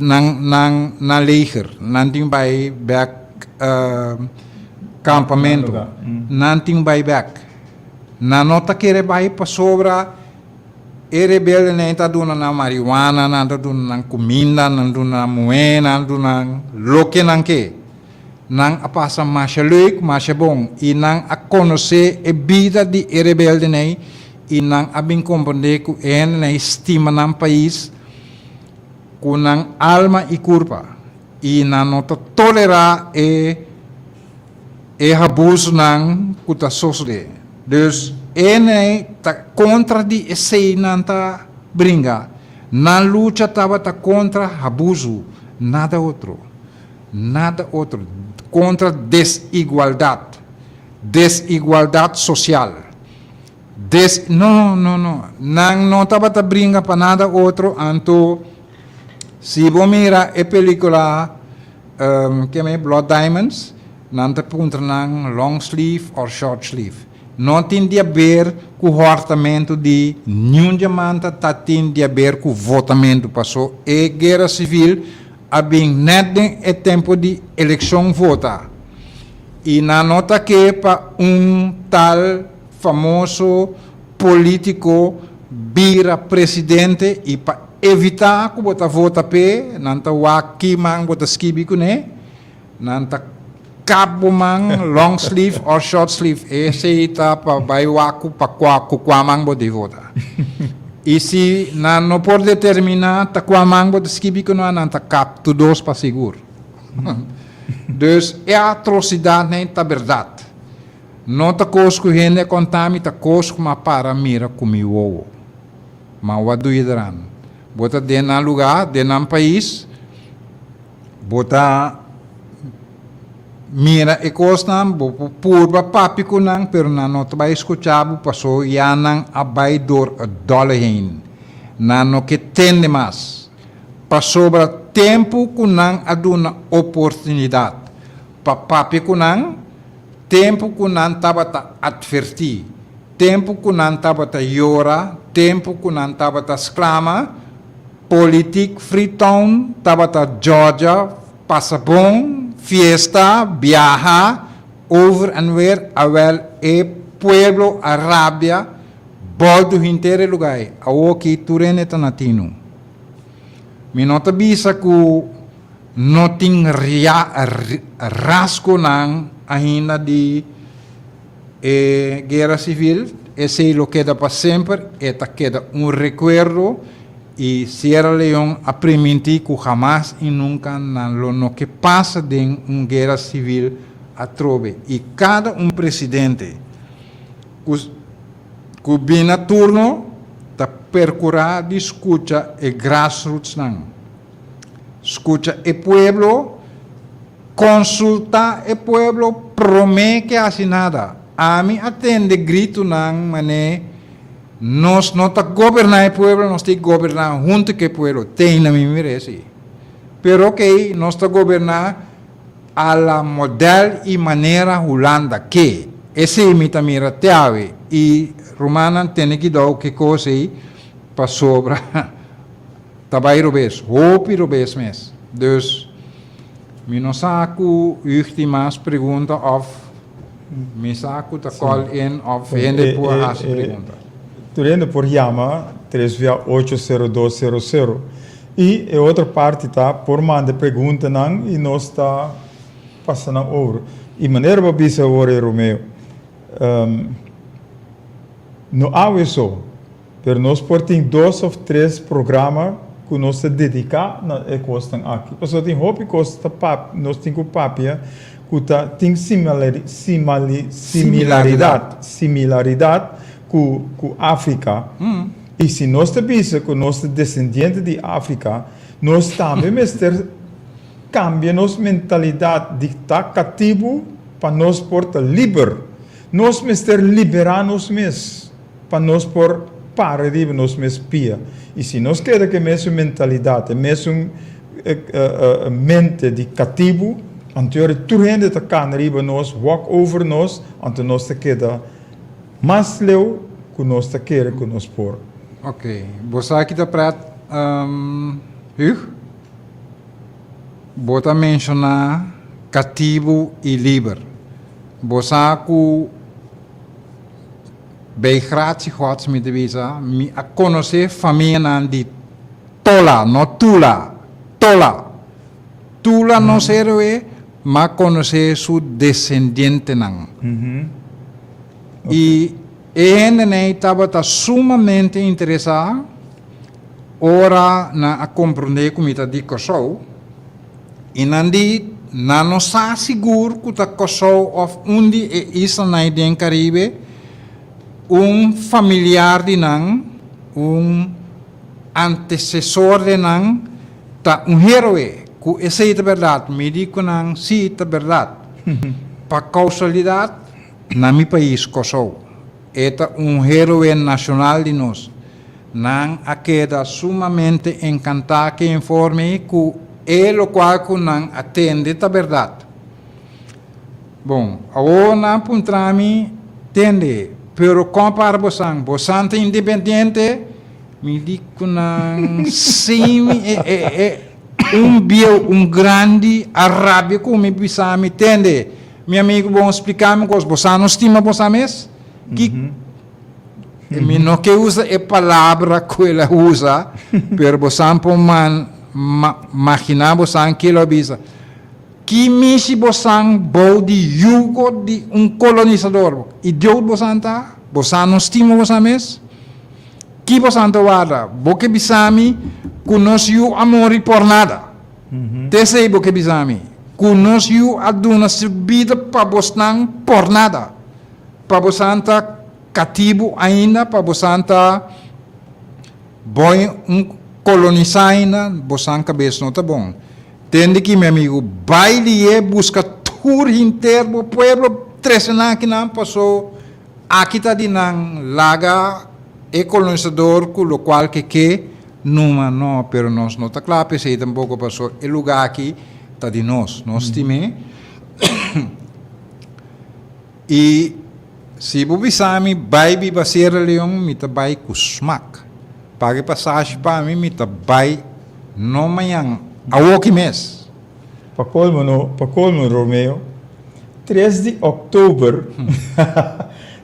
nan nan nan leger, nan tin bai bek kampamentu, nan tin bai bek. Nan no ta kere bai pasobra E rebeldenan ta duna nan marihuana, nan ta duna nan kuminda, nan duna nan muhé, nan duna nan loke nan ke. Nan a pasa masha leuk, masha bon, i nan a konosé e bida di e rebeldenan i nan a bin komprendé ku e hendenan stima nan pais ku nan alma i kurpa i nan no ta tolerá e E abusonan ku ta sosodé. Dus e nei ta kontra di esei nan ta bringa. Nan lucha tabata kontra abuso, nada otro. Nada otro. Kontra desigualdat. Desigualdat sosial. Des, no, no, no. Nan no tabata bringa pa nada otro, anto si bo mira e pelikula Keme Blood Diamonds, nan ta puntra nan long sleeve or short sleeve. No tin di haber ku hòrtamentu di niun diamanta, ta tin di haber ku votamentu paso e guera sivil a bin nèt den e tempu di elekshon vota i nan no ta ke pa un tal famoso politiko bira presidente i pa. evitá ku bo ta vota p'e, nan ta wak ki man bo ta skibi kuné, nan ta kap bo man long sleeve or short sleeve, esei ta pa bai wak ku pa kua ku kua man bo di vota. I si nan no por determiná ta kua man bo ta skibi kuné, nan ta kap tur dos pa sigur. Dus e atrosidatnan ta bèrdat. No ta kos ku hende a konta mi, ta kos ku mi a para mira ku mi wowo. Ma wak duye dran. Bo ta den nan lugá, den nan pais, bo ta mira e kosnan, bo por purba papia ku nan, pero nan no ta bai skucha bo paso ya nan a bai dor e dòle heen. Nan no ke tende mas. Pasobra tempu ku nan a duna oportunidat pa papia ku nan, tempu ku nan tabata atvertí, Tempu ku nan tabata yora, tempu ku nan tabata sklama, politik Freetown tabata djòdja, pasa bon, fiesta, biaha, over en weer, awel e pueblo a rabia, bòltu hinter e lugá ei. Awoki tur hende ta na tinu. Mi no ta bisa ku no tin rasgonan ainda di. E guera civil, esey lo keda pa semper, e ta keda un recuerdo y Sierra Leone a priminti cu hamas y nunca nan lo no ke pasa den un guera civil atrobe y cada un presidente cu cu bin na turno ta percura di scucha e grassrootsnan, scucha e pueblo. Konsultá e pueblo promé ke hasi nada. Ami a tende gritunan man'é, Nos no ta goberná e pueblo, nos tin goberná huntu ku e pueblo. Tei na mi mira esei. Pero okey, nos ta goberná a la modèl i manera Hulanda ke. Esei mi ta mira te awe. I rumannan tene kidou ku e kos ei pasobra ta bai robes, hopi robes mes. Dus. Mi no sa ku Huug tin mas pregunta òf mi sa ku ta call in òf hende por hasi pregunta.
Tur hende por yama tres via ocho sero dos sero sero. I e otro parti ta por manda e preguntanan i nos ta pasa nan over. I manera bo a bisa awor e Romeo, no awe so. Pero nos por tin dos of tres programa ku nos ta dediká na e kosnan aki. Pasobra tin hopi kos ta pap nos tin ku papia ku ta tin similari simali similaridat similaridat ku ku Afrika. I si nos ta bisa ku nos ta desendiente di Afrika, nos tambe mester kambia nos mentalidat di ta katibu pa nos por ta liber. Nos mester liberá nos mes. Pa nos por para riba nos mes pia. I si nos keda ku e mesun mentalidat, e mesun mente di katibu, anto yora tur hende ta kana riba nos, walk over nos, anto nos ta keda mas leu ku nos ta kere ku nos por.
Ok, bo sa ki ta pret, Hugh? Bo ta menshoná katibu i liber. Bo sa ku. Bij gratie Gods mi ta bisa, mi a konosé famianan di Tola, no Tula, Tola. Tula nos héroe, m'a konosé su desendientenan. I e hendenan ei tabata sumamente interesá ora nan a komprondé ku mi ta di Kòrsou. I nan di, Nan no sa sigur ku ta Kòrsou òf un di e islanan ei den Karibe, un familiar di nan, un antesesor di nan, ta un héroe. Ku esei ta bèrdat? Mi di ku nan, Sí, ta bèrdat. Pa kousalidat, na mi pais, Kòrsou, e ta un héroe nashonal di nos. Nan a keda sumamente enkantá ku e informe i ku e lokual ku nan a tende ta bèrdat. Bon, awor nan a puntra mi, Tende, pero kon para bosan? Bosan ta independiente? Mi di ku nan, Sí, mi e, e, e un bieu, un grandi a rabia ku mi bisa mi, Tende, mi amigu, bon splika mi un kos, bosan no stima bosan mes? Ki. Mi no ke usa e palabra ku el a usa, pero bosan por man, ma, maginá bosan ke lo a bisa. Ki mishi bosan bou di yugo di un kolonisador? Idioot bosan ta? Bosan no stima bosan mes? Ki bosan ta warda? Bo ke bisa mi ku nos yu a muri por nada? T'esei bo ke bisa mi? Ku nos yu a duna su bida pa bosnan por nada? Pa bosan ta katibu ainda? Pa bosan ta boi un kolonisá ainda? Bosan kabes no ta bon. Tende ki, mi amigu, bai lié buska tur hinter bo pueblo, trese nan akinan, paso aki ta di nan laga e kolonisador ku lokual ke ke numa. No, pero nos no ta kla p'esei tampoko, paso e lugá aki ta di nos, nos stim'é. I si bo bisa mi bai biba Sierra Leone, mi ta bai ku smak. Paga e pasashi pa mi, mi ta bai no mañan, awoki mes.
Pa colmo no, pa colmo Romeo, tres di october,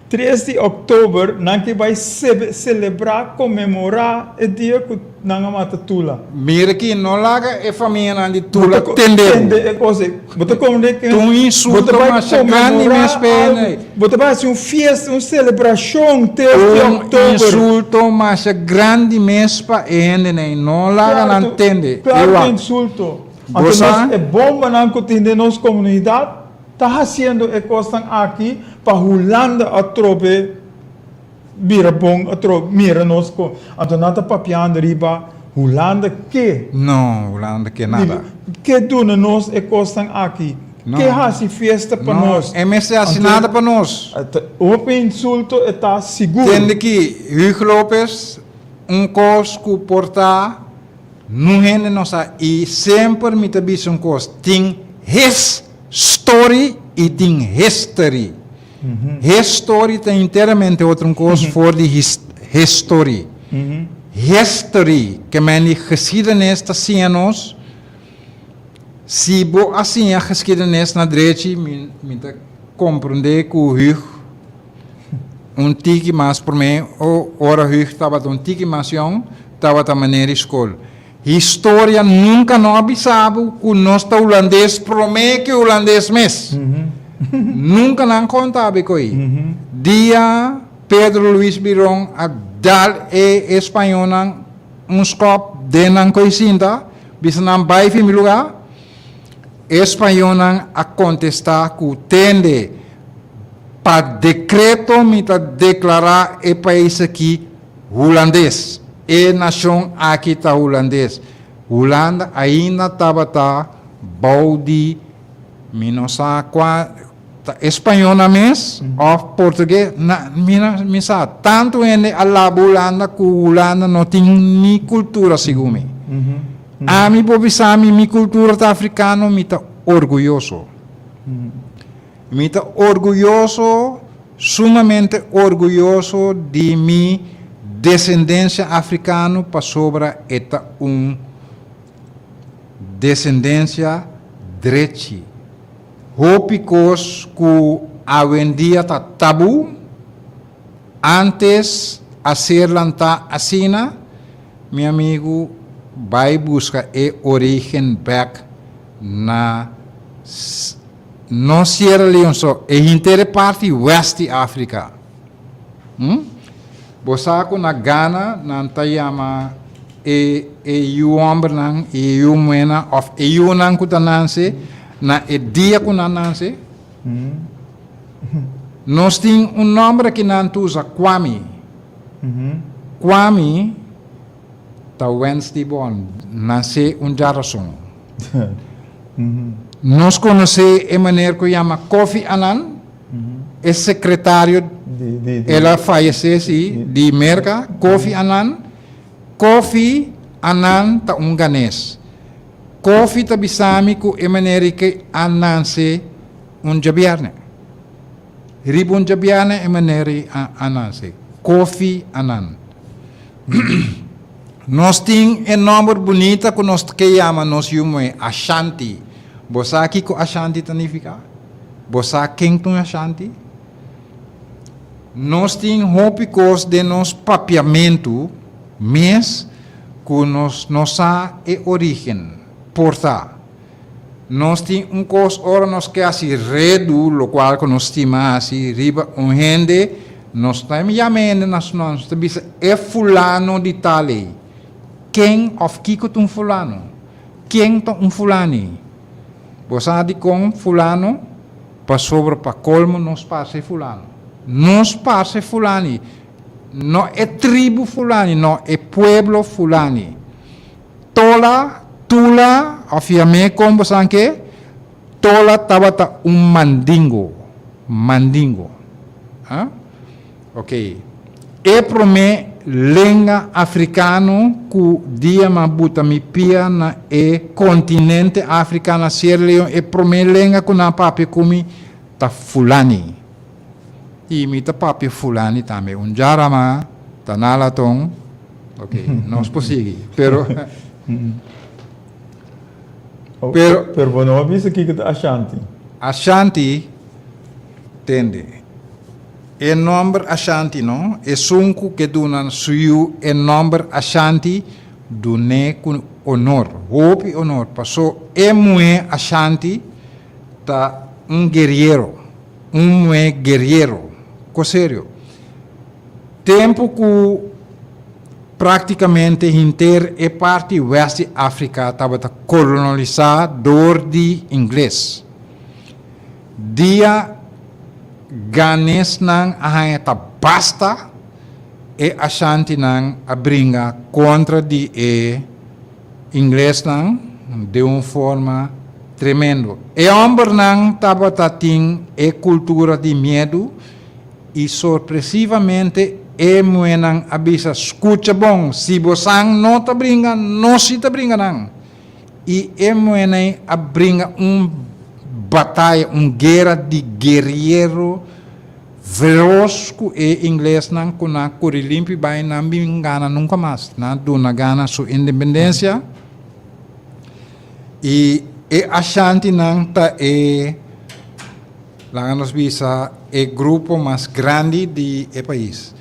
tres di october nan ke bai celebra, conmemora e dia cu nan a mata Tula.
Mira ki no laga e famianan di Tula tende bo.
Tende e cos ei. Bo ta comprende ke
Ta un
bo ta
insulto
bai
masha grandi
conmemora
mes pa e
algo,
ei.
bo ta bai haci un fiesta, un celebracion tres di
Un
october.
insulto masha grandi mes pa e hendenan ei. No laga nan
Claro,
tende.
claro
Ewa.
ta insulto.
Bo
Anto
sa?
nos e bombanan cu tin den nos comunidad ta haciendo e cosnan aki pa Hulanda atrobe bira bon atrobe mira nos con. Anto nan ta papiando riba Hulanda ke.
No, Hulanda ke nada.
Ke duna nos e cosnan aki.
No.
Ke haci fiesta pa
No,
nos.
e mester haci
Anto
nada pa nos.
Hopi insulto e ta sigur.
Tende ki Hugo Lopez un cos cu por ta Nun hende no sa i semper mi ta bisa un kos, tin his story i tin history. His story ta enteramente otro un kos for di his history. History ke men di geschiedenis ta siña nos, si bo a siña geschiedenis na drechi mi mi ta komprende ku Hug Un tiki mas promé, o ora Hug tabata un tiki mas yòn, tabata manera di skol. Historia nunka no a bisa bo ku nos ta hulandes promé ku e hulandes mes. Nunka nan konta bo e ko'i. Dia Pedro Luis Biron a dal e españolnan un skòp den nan ko'i sinta, bisa nan bai fin mi lugá, e españolnan a kontestá ku tende. Pa dekreto mi ta deklará e pais aki Hulandes. E nashon aki ta Hulandes. Hulanda ainda tabata bou di mi no sa kua ta españolnan mes òf portugues na mi no mi sa. Tantu hende a laba Hulanda ku Hulanda no tin ni kultura segun mi. Ami por bisa mi mi kultura ta afrikano mi ta orguyoso. Mi ta orguyoso, sumamente orguyoso di mi desendensia afrikano pasobra e ta un desendensia drechi. Hopi kos ku awendia ta tabú, antes a ser lantá asina, mi amigu bai buska e orígen bèk na. No Sierra Leone so, e henter e parti west di Afrika. Hm? Bo sa ku na Ghana nan ta yama e e yu hòmbernan i e yu muhénan òf e yunan ku ta nanse na e dia ku nan nanse. Nos tin un nòmber aki nan ta usa, Kwame. Kwame ta Wednesday born, nanse un djarason. Nos konosé e meneer ku yama Kofi Annan, e sekretario, el a fayesé si, di Merka, Kofi Annan. Kofi Annan ta un ganes. Kofi ta bisa mi ku e meneer ei a nanse un djabièrnè. Riba un djabièrnè e meneer ei a nanse. Kofi Annan. Nos tin e nòmber bunita ku nos ke yama nos yu muhé, Ashanti. Bo sa kiko Ashanti ta nifiká? Bo sa ken ta un Ashanti? Nos tin hopi kos den nos papiamentu mes ku nos no sa e orígen. Por ta. Nos tin un kos ora nos ke hasi redu, lokual ku nos stima hasi riba un hende, nos ta yama e hende na su nòmber, nos ta bisa e fulano di tal ei. Ken òf kiko ta un fulano? Ken ta un fulani? Bo sa dikon fulano? Pasobra pa kolmo nos parse fulano. Nos parse fulani. No e tribu fulani, no, e pueblo fulani. Tola, Tula, òf yam'é kon bo san ke, Tola tabata un mandingo. Mandingo. Ha? Ok. E promé lenga afrikano ku dia m'a buta mi pia na e kontinente Afrika na Sierra Leone, e promé lenga ku nan a papia ku mi ta Fulani. I mi ta papia Fulani tambe. Un djarama ta nalaton. Ok, nos por sigui. Pero.
Pero, pero bo no a bisa kiko ta Ashanti.
Ashanti, tende. E nòmber Ashanti no, esun ku ke duna su yu e nòmber Ashanti, dun'é ku onor, hopi onor, paso e muhé Ashanti ta un gueriero, un muhé gueriero, ko serio. Tempu ku práktikamente henter e parti wèst di Afrika tabata kolonisá dor di ingles. Dia Ganesnan a haña ta basta, e Ashantinan a bringa kontra di e inglesnan den un forma tremendo. E hòmbernan tabata tin e kultura di miedu i sorpresivamente e muhénan a bisa, Skucha bon, si bosan no ta bringa, nos si ta bringa nan. I e muhénan a bringa un bataya, un guera di gueriero veros ku e inglesnan ku nan kuri limpi bai nan bin gana nunka mas. Nan a duna Gana su independensia i e Ashantinan ta e, laga nos bisa, e grupo mas grandi di e pais.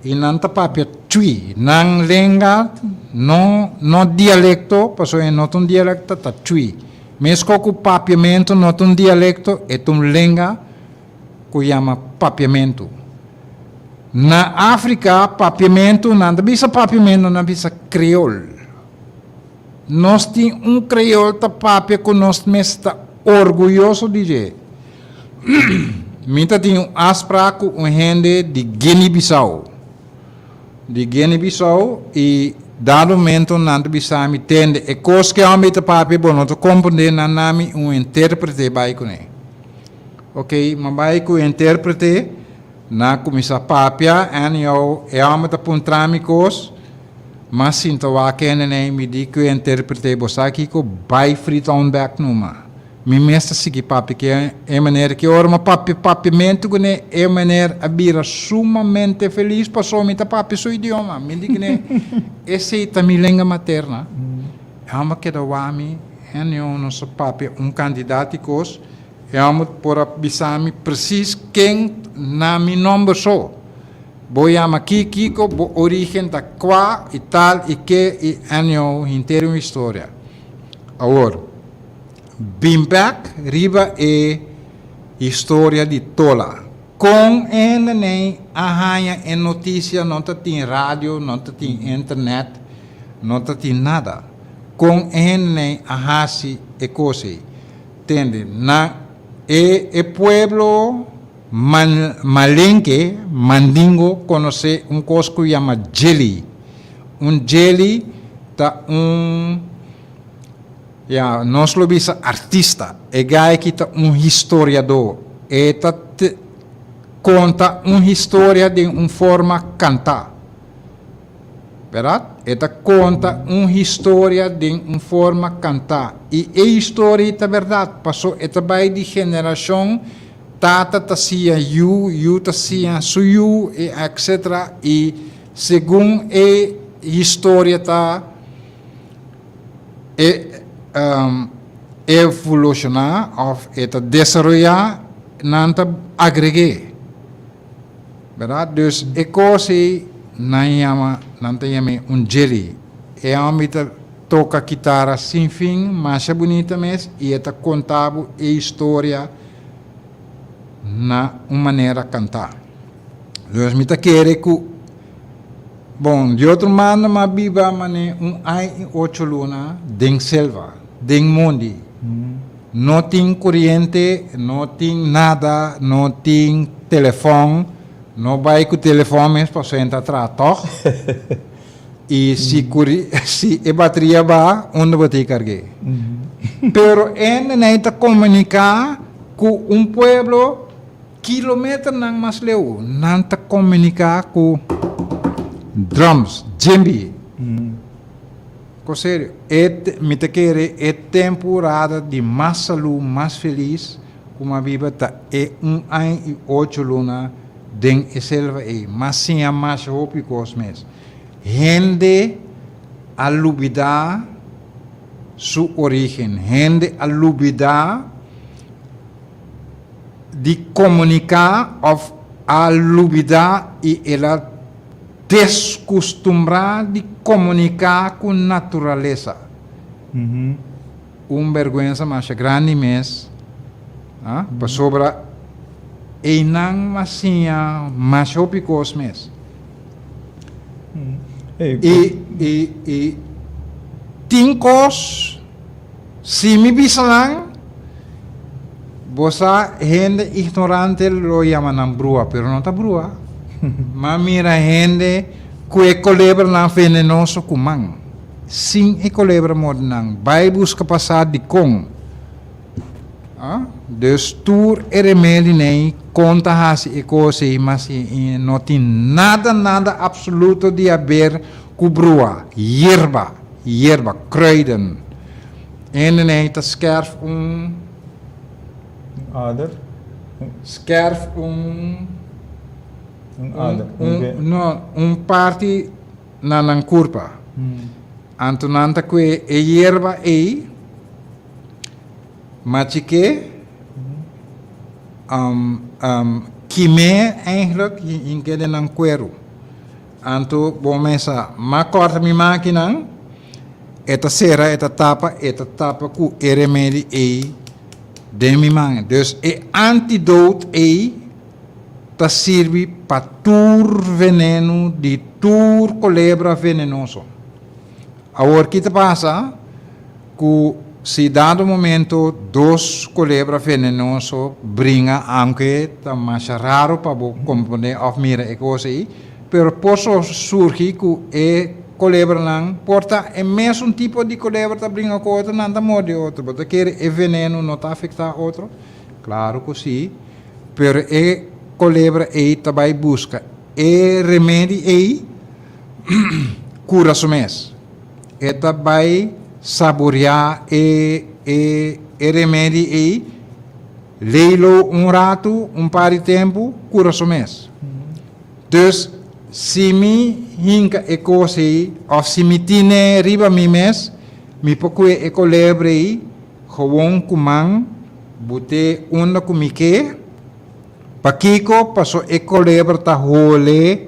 I nan ta papia Twi. Nan lenga no no dialecto, pasobra e no ta un dialecto, ta Twi. Mesco cu papiamento no ta un dialecto, e ta un lenga cu yama papiamento. Na Africa papiamento, nan ta bisa papiamento, nan ta bisa creol. Nos tin un creol ta papia cu nos mes ta orguyoso di dje. Mi ta tin un afspraak cu un hende di Guinea Bissau. Di Guinea Bissau y dado momento nan ta bisa mi, tende e cos cu e homber ta papia bo no ta comprende, nan na mi un interprete bay cune. Ok, mi a bay cu e interprete, nan a cuminsa papia, anyhow e homber ta puntra mi cos. Mas sinta wak hende nei mi di ku e interprete bo sa kiko bai Freetown bek numa. Mi mes ta sigui papia ku e meneer ki ora mi a papia papiamentu kuné e meneer a bira sumamente felis pasobra mi ta papia su idioma. Mi di kuné esei ta mi lenga materna. E hòmber keda wak mi anyhow nos a papia un kantidat di kos e hòmber por a bisa mi presis ken na mi nòmber so. Bo yama ki kiko, bo origen ta kua i tal i ke i anyhow henter un historia. Awor, bin bek riba e historia di Tola. Kon e hendenei a haña e notisia no ta tin radio, no ta tin internet, no ta tin nada. Kon e hendenei a hasi e kos ei? Tende, na e e pueblo. Man, malenke, mandingo konosé un kos ku yama jelly. Un jelly ta un, ya, nos lo bisa artista. E guy aki ta un historiadó. E ta konta un historia den un forma kantá. Bèrdat? E ta konta un historia den un forma kantá. I e historia ei ta bèrdat, pasó e ta bai di generashon, tata ta siña yu, yu ta siña su yu, i etcetera. I segun e historia ta e evolushoná òf e ta desaroyá, nan ta agreg'é. Bèrdat? Dus e kos ei nan yama, nan ta yam'é un djeli. E hòmber ta toka kitara sin fin, masha bunita mes, i e ta konta bo e historia na un manera kantá. Dus mi ta kere ku, bon, di otro manda m'a biba manera un aña i ocho luna den selva, den mondi. No tin koriente, no tin nada, no tin telefòn, no bai ku telefòn mes pasobra e ta traha tòg. I si kuri si e bateria baha, unda bo ta e karg'é? Pero e nenei ta komuniká ku un pueblo kilometernan mas leu. Nan ta komuniká ku drums, djembi. Ko serio, e mi ta kere e temporada di mas salú, mas felis ku mi a biba ta e un aña i ocho luna den e selva ei. M'a siña masha hopi kos mes. Hende a lubidá su orígen, hende a lubidá di komuniká òf a lubidá i el a Deskustumbrá di komuniká ku naturalesa. Un bèrgwensa masha grandi mes, pasobra einan a siña masha hopi kos mes. I i i tin kos. Si mi bisa nan, bo sa hende ignorante lo yama nan brua, pero no ta brua. M'a mira hende ku e kolebranan venenoso ku man, sin e kolebra morde nan. Bai buska pa sa dikon. Ah, dus tur e remedi nei kon ta hasi e kos ei, ma si no tin nada, nada absoluto di haber ku brua, yerba. Yerba, kruiden. Hende nei ta skerf un.
Un ader.
Skerf un.
Un ader. Un,
no, un parti na nan kurpa. Anto nan ta kue e yerba ei, machik'é, kim'é eigenlijk, hink'é den nan kueru. Anto bo mesa m'a kòrta mi makinan, e ta sera, e ta tapa, e ta tapa ku e remedi ei den mi man. Dus e antidote ei ta sirbi pa tur venenu di tur kolebra venenoso. Awor ki ta pasa? Ku si dado momento dos kolebra venenoso bringa aunke ta masha raro pa bo komprondé òf mira e kos ei, pero por surgi ku e kolebranan por ta e mesun tipo di kolebra ta bringa ku otro, nan ta morde otro. Bo ta kere e veneno no ta afektá otro? Klaro ku si, pero e kolebra ei ta bai buska e remedi ei kura su mes. E ta bai saboreá e e e remedi ei, leilo un ratu, un par di tempu, kura su mes. Dus, si mi hinka e kos ei, òf si mi tine riba mi mes, mi por kue e kolebre ei gewon ku man, but'é unda ku mi ke. Pakiko? Paso e kolebra ta hole,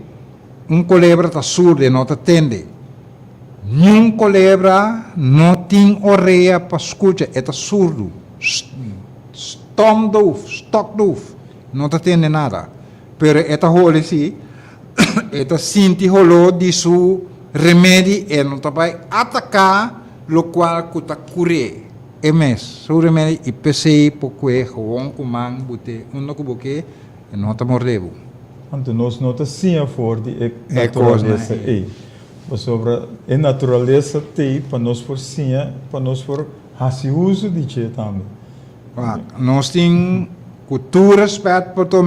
un kolebra ta surdu, e no ta tende. Niun kolebra no tin orea pa skucha, e ta surdu, stomdoof, stokdoof, no ta tende nada. Pero e ta hole si, e ta sinti holó di su remedi, e no ta bai ataká lokual ku ta kur'é e mes, su remedi, i p'esei por kue gewon ku man but'é unda ku bo ke, e no ta mordé bo.
Anto nos no ta siña for di e naturalesa ei. Pasobra e naturalesa t'ei pa nos por siña, pa nos por hasi uso di dje tambe.
Wak, nos tin ku tur rèspèt por ta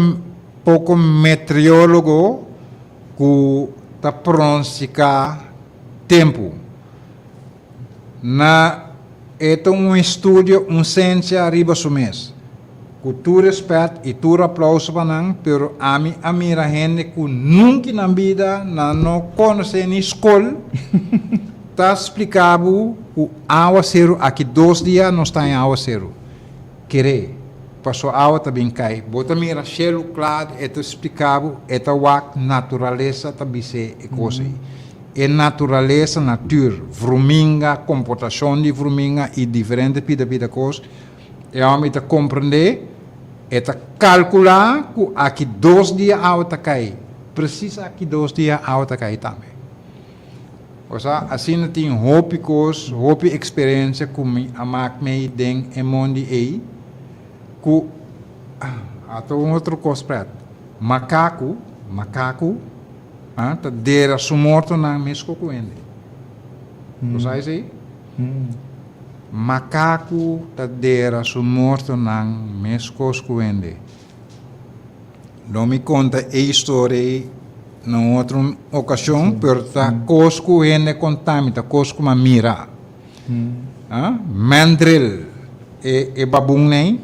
poko meteorólogo ku ta prononsiká tempu. Na e ta un estudio, un sensia riba su mes. Ku tur respet i tur aplauso pa nan, pero ami a mira hende ku nunki nan bida nan no konosé ni skol, ta splika bo ku awaseru aki dos dia nos ta en awaseru. Keré. Paso awa ta bin kai. Bo ta mira shelu kla, e ta splika bo, e ta wak naturalesa ta bis'é e kos ei. E naturalesa, natuur, vruminga, komportashon di vruminga i diferente pida pida kos, e hòmber ta komprendé, e ta kalkulá ku aki dos dia awa ta kai. Presis aki dos dia awa ta kai tambe. Osea, asina tin hopi kos, hopi eksperensia ku mi a mak mei den e mondi ei, ku, ata un otro kos pret, makaku, makaku, a, ta dera su mortonan mesko ku hende. Bo sa esei? Makaku ta dera su mortonan meskos ku hende. Lo mi konta e historia ei na un otro okashon, pero ta kos ku hende konta mi, ta kos ku mi a mira. Mandrill, e e babun ei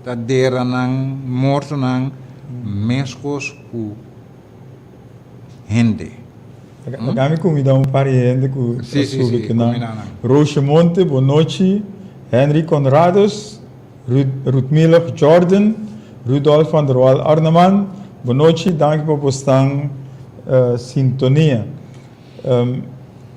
ta dera nan mortonan meskos ku hende.
Laga mi kumida un par di hende ku ta subi kinan. Roosje Monte, bonochi. Henry Conrados. Rutmillig Jordan, Rudolf van der Wal Arneman, bonochi, danki pa bosnan sintonia. Mi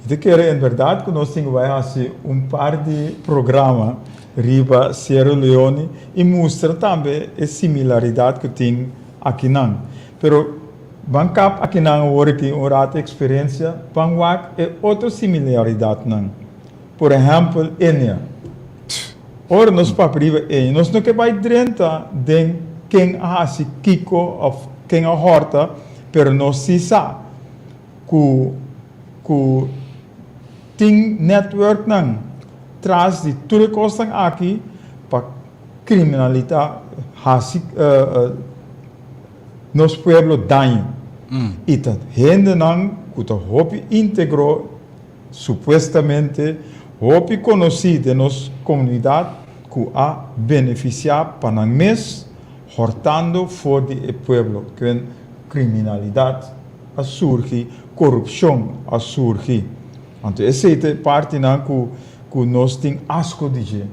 ta kere en berdad ku nos tin ku bai hasi un par di programa riba Sierra Leone i mustra tambe e similaridat ku tin akinan. Pero ban kap akinan awor aki un rato eksperensia, ban wak e otro similaridatnan. Por ehèmpel, Enia. Ora nos papia riba Enia, nos no ke bai drenta den ken a hasi kiko òf ken a hòrta, pero nos si sa ku ku tin nètwèrknan tras di tur e kosnan aki pa kriminalidat hasi nos pueblo daño. I ta hendenan ku ta hopi íntegro. Supuestamente hopi konosí den nos komunidat ku a benefisiá pa nan mes hòrtando for di e pueblo kuen kriminalidat a surgi, korupshon a surgi. Anto esei ta e partinan ku ku nos tin asko di dje.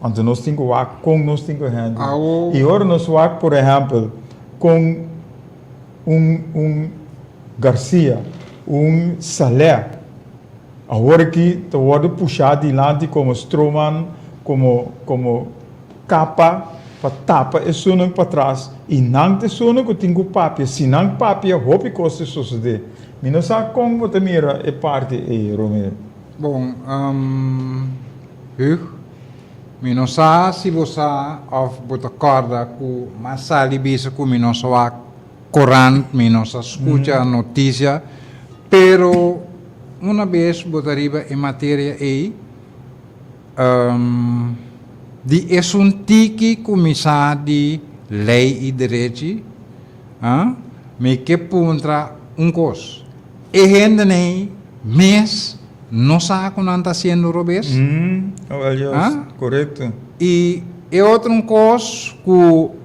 Anto nos tin ku wak kon nos tin ku hèndel. I ora nos wak por ehèmpel kon. Un un Garcia, un Saleh, awor aki ta wordo pusha dilanti como stroman, como como capa pa tapa esunnan patras y nan ta esunnan cu tin cu papia, si nan papia hopi cos ta sosode. Mi no sa con bo ta mira e parti ey, Romeo.
Bon, Hugh, mi no sa si bo sa of bo ta corda cu m'a sali bisa cu mi no sa wak korant, mi no sa skucha notisia, pero una bes bo ta riba e materia ei, di esun tiki kuminsá di lei i derechi, mi ke puntra un kos, e hendenan ei mes no sa ku nan ta hasiendo robes? I e otro un kos ku.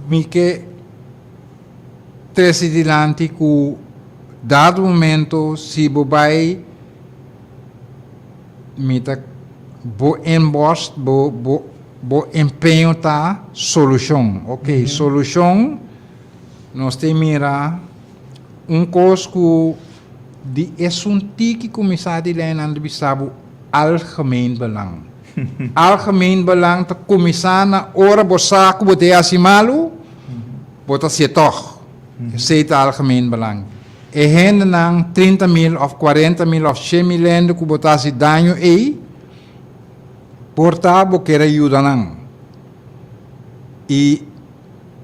Mi ke trese dilanti ku dado momento si bo bai mi ta bo inborst bo bo bo empeño ta solushon ok solushon nos tin mira un kos ku di esun tiki kuminsá di lei nan ta bisa bo algemeen belang. Algemeen belang ta kuminsá na ora bo sa ku bo ta hasi malu, bo ta hasié tòg. Esei ta algemeen belang. E hendenan 30 mil òf 40 mil òf shen mil hende ku bo ta hasi daño ei, por ta bo kier a yuda nan i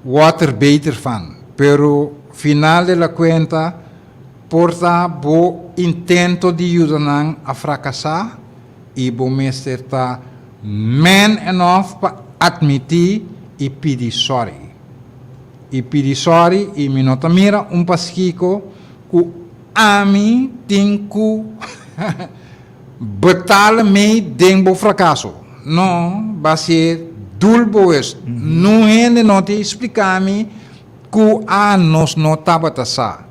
wòrd er beter van. Pero final de la kuenta por ta bo intento di yuda nan a frakasá. I bo mester ta man enough pa admití i pidi sorry. I pidi sorry i mi no ta mira un paskiko ku ami tin ku betala mei den bo frakaso. No, basié doelbewust. Nun hende no tin splika mi ku a nos no tabata sa.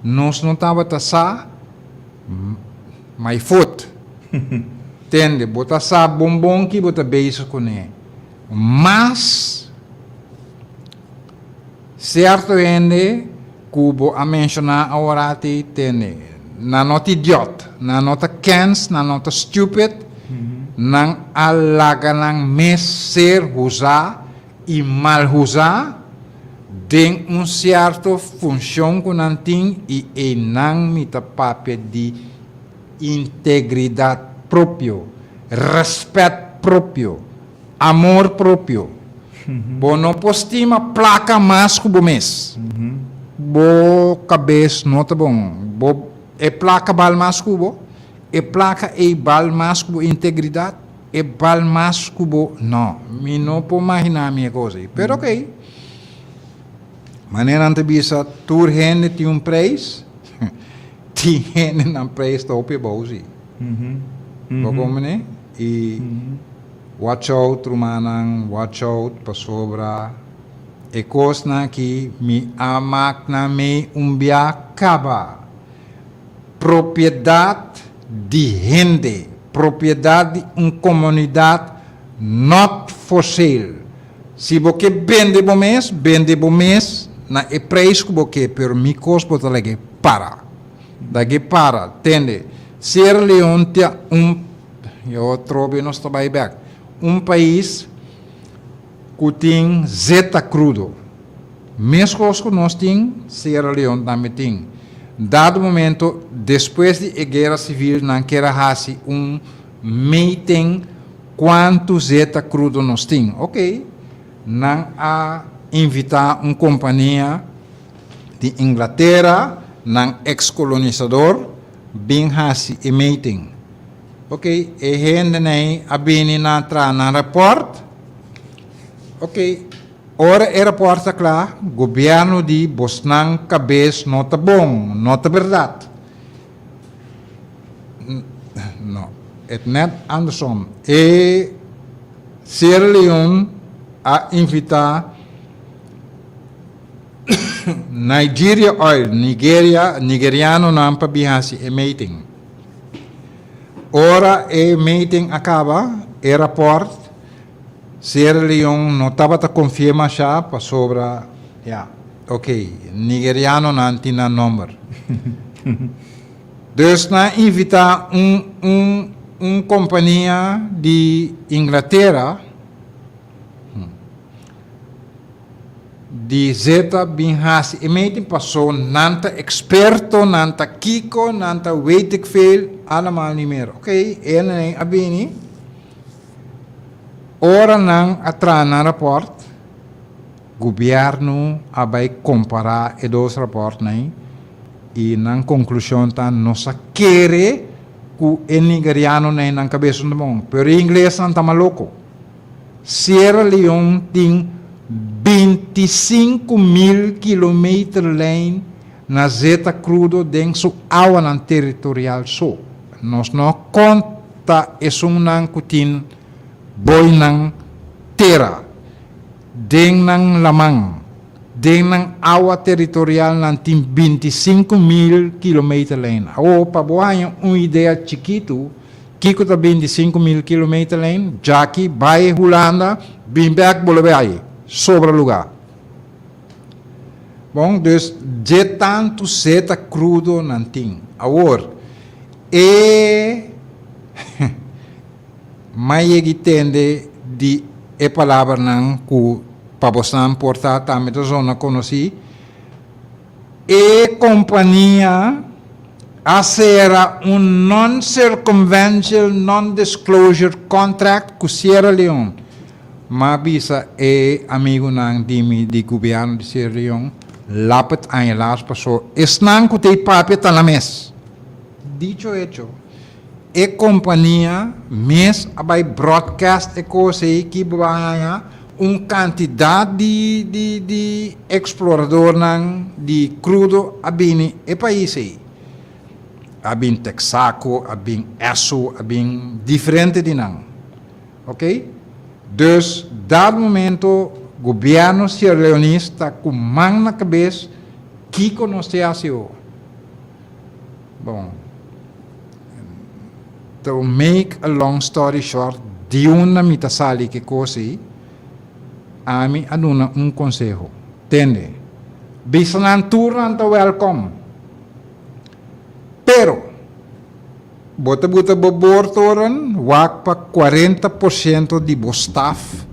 Nos no tabata sa. My foot. Tende, bo ta sa bon bon ki bo ta bezig kuné. Mas sierto hende ku bo a menshoná aworati tene. Nan no ta idiot, nan no ta kens, nan no ta stupid, nan a laga nan mes ser huzá i mal huzá den un sierto funshon ku nan tin i einan mi ta papia di integridat propio, rèspèt propio, amor propio. Bo no por stima plaka mas ku bo mes. Bo kabes no ta bon. Bo e plaka bal mas ku bo, e plaka ei bal mas ku bo integridat, e bal mas ku bo, no, mi no por maginá mi e kos ei. Pero okey, manera nan ta bisa tur hende tin un preis. Tin hende nan prijs ta hopi abou si. Bo komprende? I watch out rumannan, watch out pasobra e kosnan aki mi a mak nan mei un bia kaba. Propiedat di hende, propiedat di un komunidat not for sale. Si bo ke bende bo mes, bende bo mes na e prijs ku bo ke, pero mi kos bo ta lag'é para. Lag'é para, tende. Sierra Leone ta un, yo atrobe nos ta bai bek, un pais ku tin zeta krudo. Meskos ku nos tin, Sierra Leone tambe tin. Dado momento, despues di e guera sivil nan kier a hasi un meeting Cuantu zeta crudo nos tin? Ok, nan a invita un compania di Inglatera, nan ex-colonisador, bin haci e meeting. Ok, e hendeney a bini na traha nan rapport. Ok, ora e rapport ta cla, gobierno di bosnan cabes no ta bon, no ta berdad. No, het net andersom. E Sierra Leone a invita Nigeria Oil, Nigeria, Nigerianonan pa bin hasi e meeting. Ora e meeting a caba, e rapport, Sierra Leone no tabata confia masha pasobra, ya, ok, Nigerianonan tin nan nomber. Dus nan a invita un un un compania di Inglatera di zeta bin haci e meeting paso nan ta experto, nan ta kico, nan ta weet ik veel, allemaal niet meer. Ok, e nan a bini, ora nan a traha nan rapport, Gobierno a bay compara e dos rapportnan y nan conclusion ta nos a kere cu e nigerianonan nan cabes no ta bon, pero e inglesnan ta maloco. Sierra Leone tin 25.000 kilometer lijn na zeta crudo den su awanan territorial so. Nos no conta esunnan cu tin boinan tera. Den nan laman, den nan awa teritorial nan tin 25.000 kilometer lijn. Awor, pa bo haña un idea chikitu kiko ta 25.000 kilometer lijn, djaki bai Hulanda, bin bek bolbe ai, sobra lugá. Bon, dus dje tantu zeta krudo nan tin. Awor, e. M'a yegi tende di e palabranan ku pa bosnan por ta tambe ta zona konosí, E kompania a sera un non-circumvention non-disclosure contract ku Sierra Leone. M'a bisa e amigunan di mi di gobièrnu di Sierra Leone, lapet aña las pasó esnan ku ta e papia ta na mes. Dicho hecho. E kompania mes a bai broadcast e kos ei ki bo a haña un kantidat di di di eksploradornan di krudo a bini e pais ei. A bin Texaco, a bin Esso, a bin diferente di nan. Ok? Dus dat momento gobièrnu Sierra-Leones ta ku man na kabes kiko nos ta hasi awor. Bon, to make a long story short, di unda mi ta sali ke kos ei? Ami a duna un konseho. Tende. Bisa nan tur nan ta wèlkòm. Pero, bo ta buta bo boortoren wak pa 40% di bo staf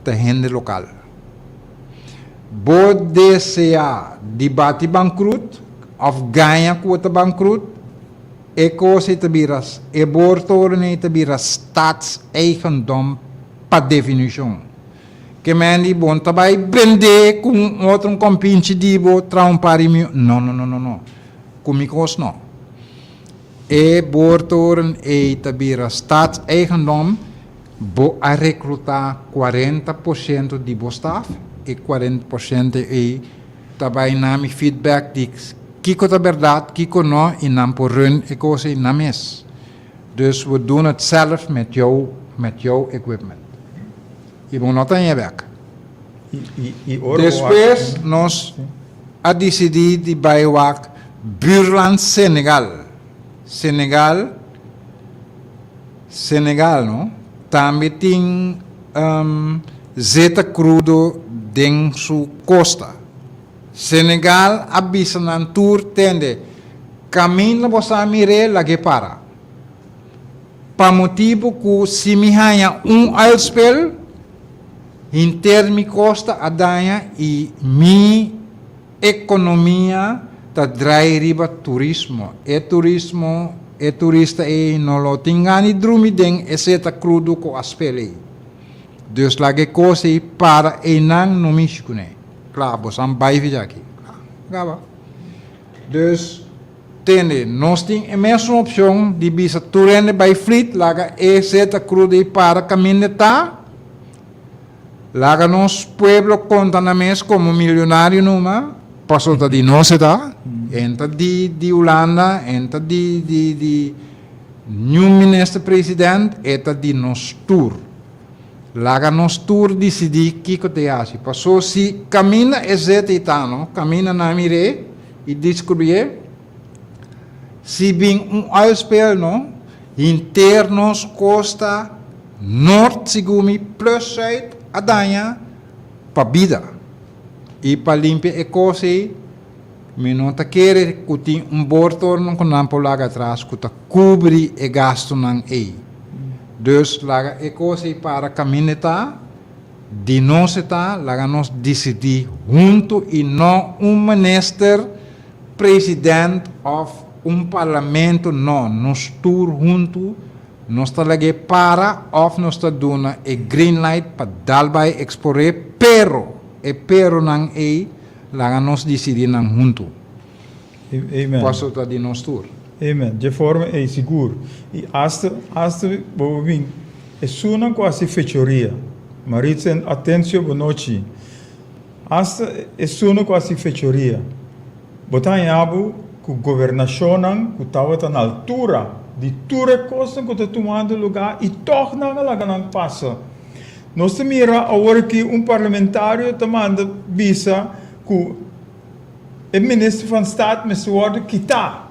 ta hende lokal. Bo deseá di bati bankrut òf gaña ku bo ta bankrut, e kos ei ta bira, e boortoren ei ta bira staatseigendom pa definishon. Ke men di bo no ta bai bendé ku un otro un kompinchi di bo traha un par di mion. No, no, no, no, no. Ku mi kos no. E boortoren ei ta bira staatseigendom, bo a rekrutá 40% di bo staf, e 40% ei ta bai na mi feedback di kiko ta bèrdat, kiko no, i nan por run e kos ei nan mes. Dus we doen het zelf met jou, met jouw equipment. I bo no ta haña bek. Despues nos a disidí di bai wak buurland Senegal. Senegal, Senegal no, tambe tin zeta krudo den su kosta. Senegal a bisa nan tur tende, Kaminda bo sa mir'é, lag'é para. Pa motibu ku si mi haña un uitspel, henter mi kosta a daña i mi ekonomia ta drai riba turismo. E turismo, e turista ei no lo tin gana di drumi den e seta krudo ku a spel ei. Dus laga e kos ei para einan no mishi kuné. Kla, bo san bai fi djaki. Kla, kaba. Dus, tende, nos tin e mesun opshon di bisa tur hende bai flit, laga e seta krudo ei para kaminda e ta, laga nos pueblo konta nan mes komo milionario numa, pasobra ta di nos e ta, en ta di di Hulanda, en ta di di di niun minister president, e ta di nos tur. Laga nos tur disidí kiko ta e hasi. Pasó si kaminda e zeta i ta no, kaminda nan mir'é i diskubrié, si bin un oil spill no, henter nos kosta nort segun mi plus sùit a daña pa bida. I pa limpia e kos ei mi no ta kere ku tin un boortoren ku nan por laga atras ku ta kubri e gastunan ei. Dus laga e kos ei para kaminda e ta, di nos e ta, laga nos disidí huntu i no un minister, president òf un parlamento, no, nos tur huntu nos ta lag'é para òf nos ta duna e green light pa dal bai eksplor'é, pero e peronan ei laga nos disidí nan huntu.
Amen.
Paso ta di nos tur.
Amen. Dje forma ei sigur. I asta, asta bo por bin esunnan ku hasi fechoria. Maritza Atencio bonochi. Asta esunnan ku hasi fechoria. Bo ta haña bo ku gobernashonnan ku tabata na altura di tur e kosnan ku ta tumando lugá i tòg nan a laga nan pasa. Nos ta mira awor aki un parlamentario ta manda bisa ku. E minister van Staat mester wordo kita,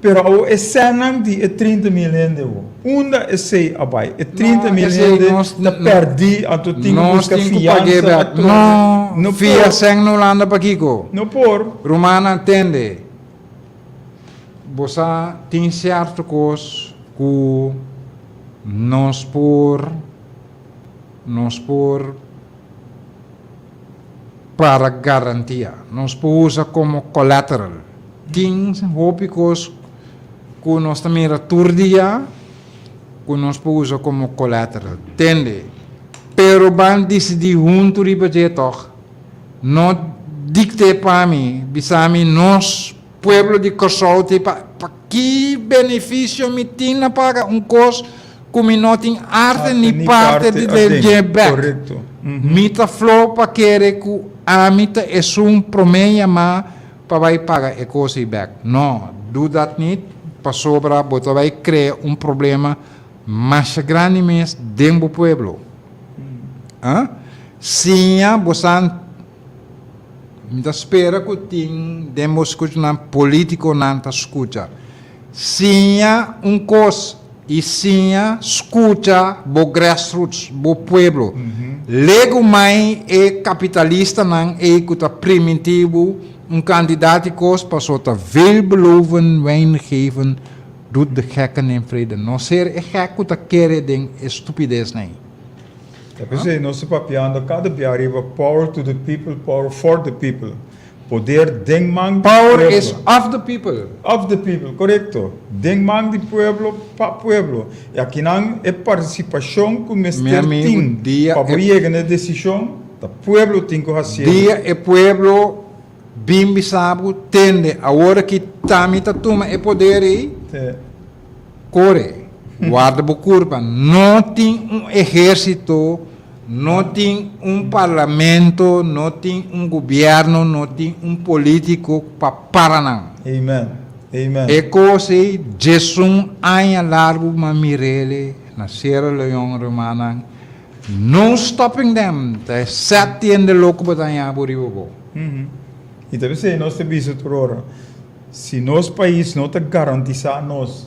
pero awo e sènnan di e 30 mil hende awo, unda esei a bai? E 30 mil hende ta pèrdí, anto tin ku buska fiansa atrobe.
No, no fia sèn na Hulanda pakiko?
No por.
Rumannan, tende, bo sa tin sierto kos ku nos por, nos por. Para garantia. Nos por usa como collateral. Tin hopi cos cu nos ta mira tur dia cu nos por usa como collateral. Tende. Pero ban dicidi hunto riba dje toch. No dicte pa mi, bisa mi nos pueblo di Corsou te pa pa ki beneficio mi tin na paga un cos cu mi no tin arte ni parte di dje bek. Mi ta flow pa kere cu ami ta esun prome yama pa bay paga e cos ey bek. No, doe dat niet, pasobra bo ta bay crea un problema masha grandi mes den bo pueblo. Siña bo san. Mi ta spera ku tin den bo skuchanan politikonan ta skucha. Siña un kos. I siña skucha bo grassroots, bo pueblo. Legu mai e kapitalistanan ei ku ta primintí bo un kantidat di kos paso ta veelbelovend weinig geven doet de gekken in vrede. No ser e gek ku ta kere den e stupidesnan ei.
Ta p'esei nos ta papiando kada bia riba power to the people, power for the people. Poder den man di
Power
pueblo.
is of the people.
Of the people, korekto. Den man di pueblo, pa pueblo. I akinan e partisipashon ku
Mi
mester
amigu,
tin
dia
pa bo
e.
yega na e desishon, ta pueblo tin ku hasié.
Dia e pueblo bin bisa bo, tende, awor aki ta mi ta tuma e poder ei,
Te.
kore, warda bo kurpa. No tin un ehérsito No tin un parlamento, no tin un gobierno, no tin un politico pa para nan.
Amen. Amen.
E cos ey djesun aña largo m'a mirele na Sierra Leone rumannan, no stopping them, ta e set tiende loco bo ta haña bo riba bo.
Y ta pesey nos ta bisa tur ora, Si nos pais no ta garantisá nos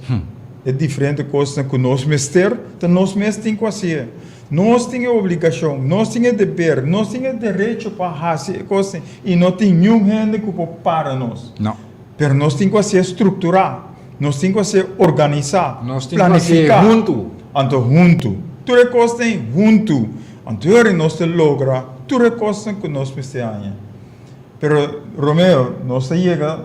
e diferente kosnan ku nos mester, ta nos mes tin ku hasié. Nos tin e obligashon, nos tin e deber, nos tin e derecho pa hasi e kosnan i no tin niun hende ku por para nos.
No.
Pero nos tin ku hasié strukturá, nos tin ku hasié organisá,
Nos tin ku hasié
planifiká.
huntu.
Anto huntu. Tur e kosnan huntu. Anto yori nos ta logra tur e kosnan ku nos mester haña. Pero Romeo, nos a yega,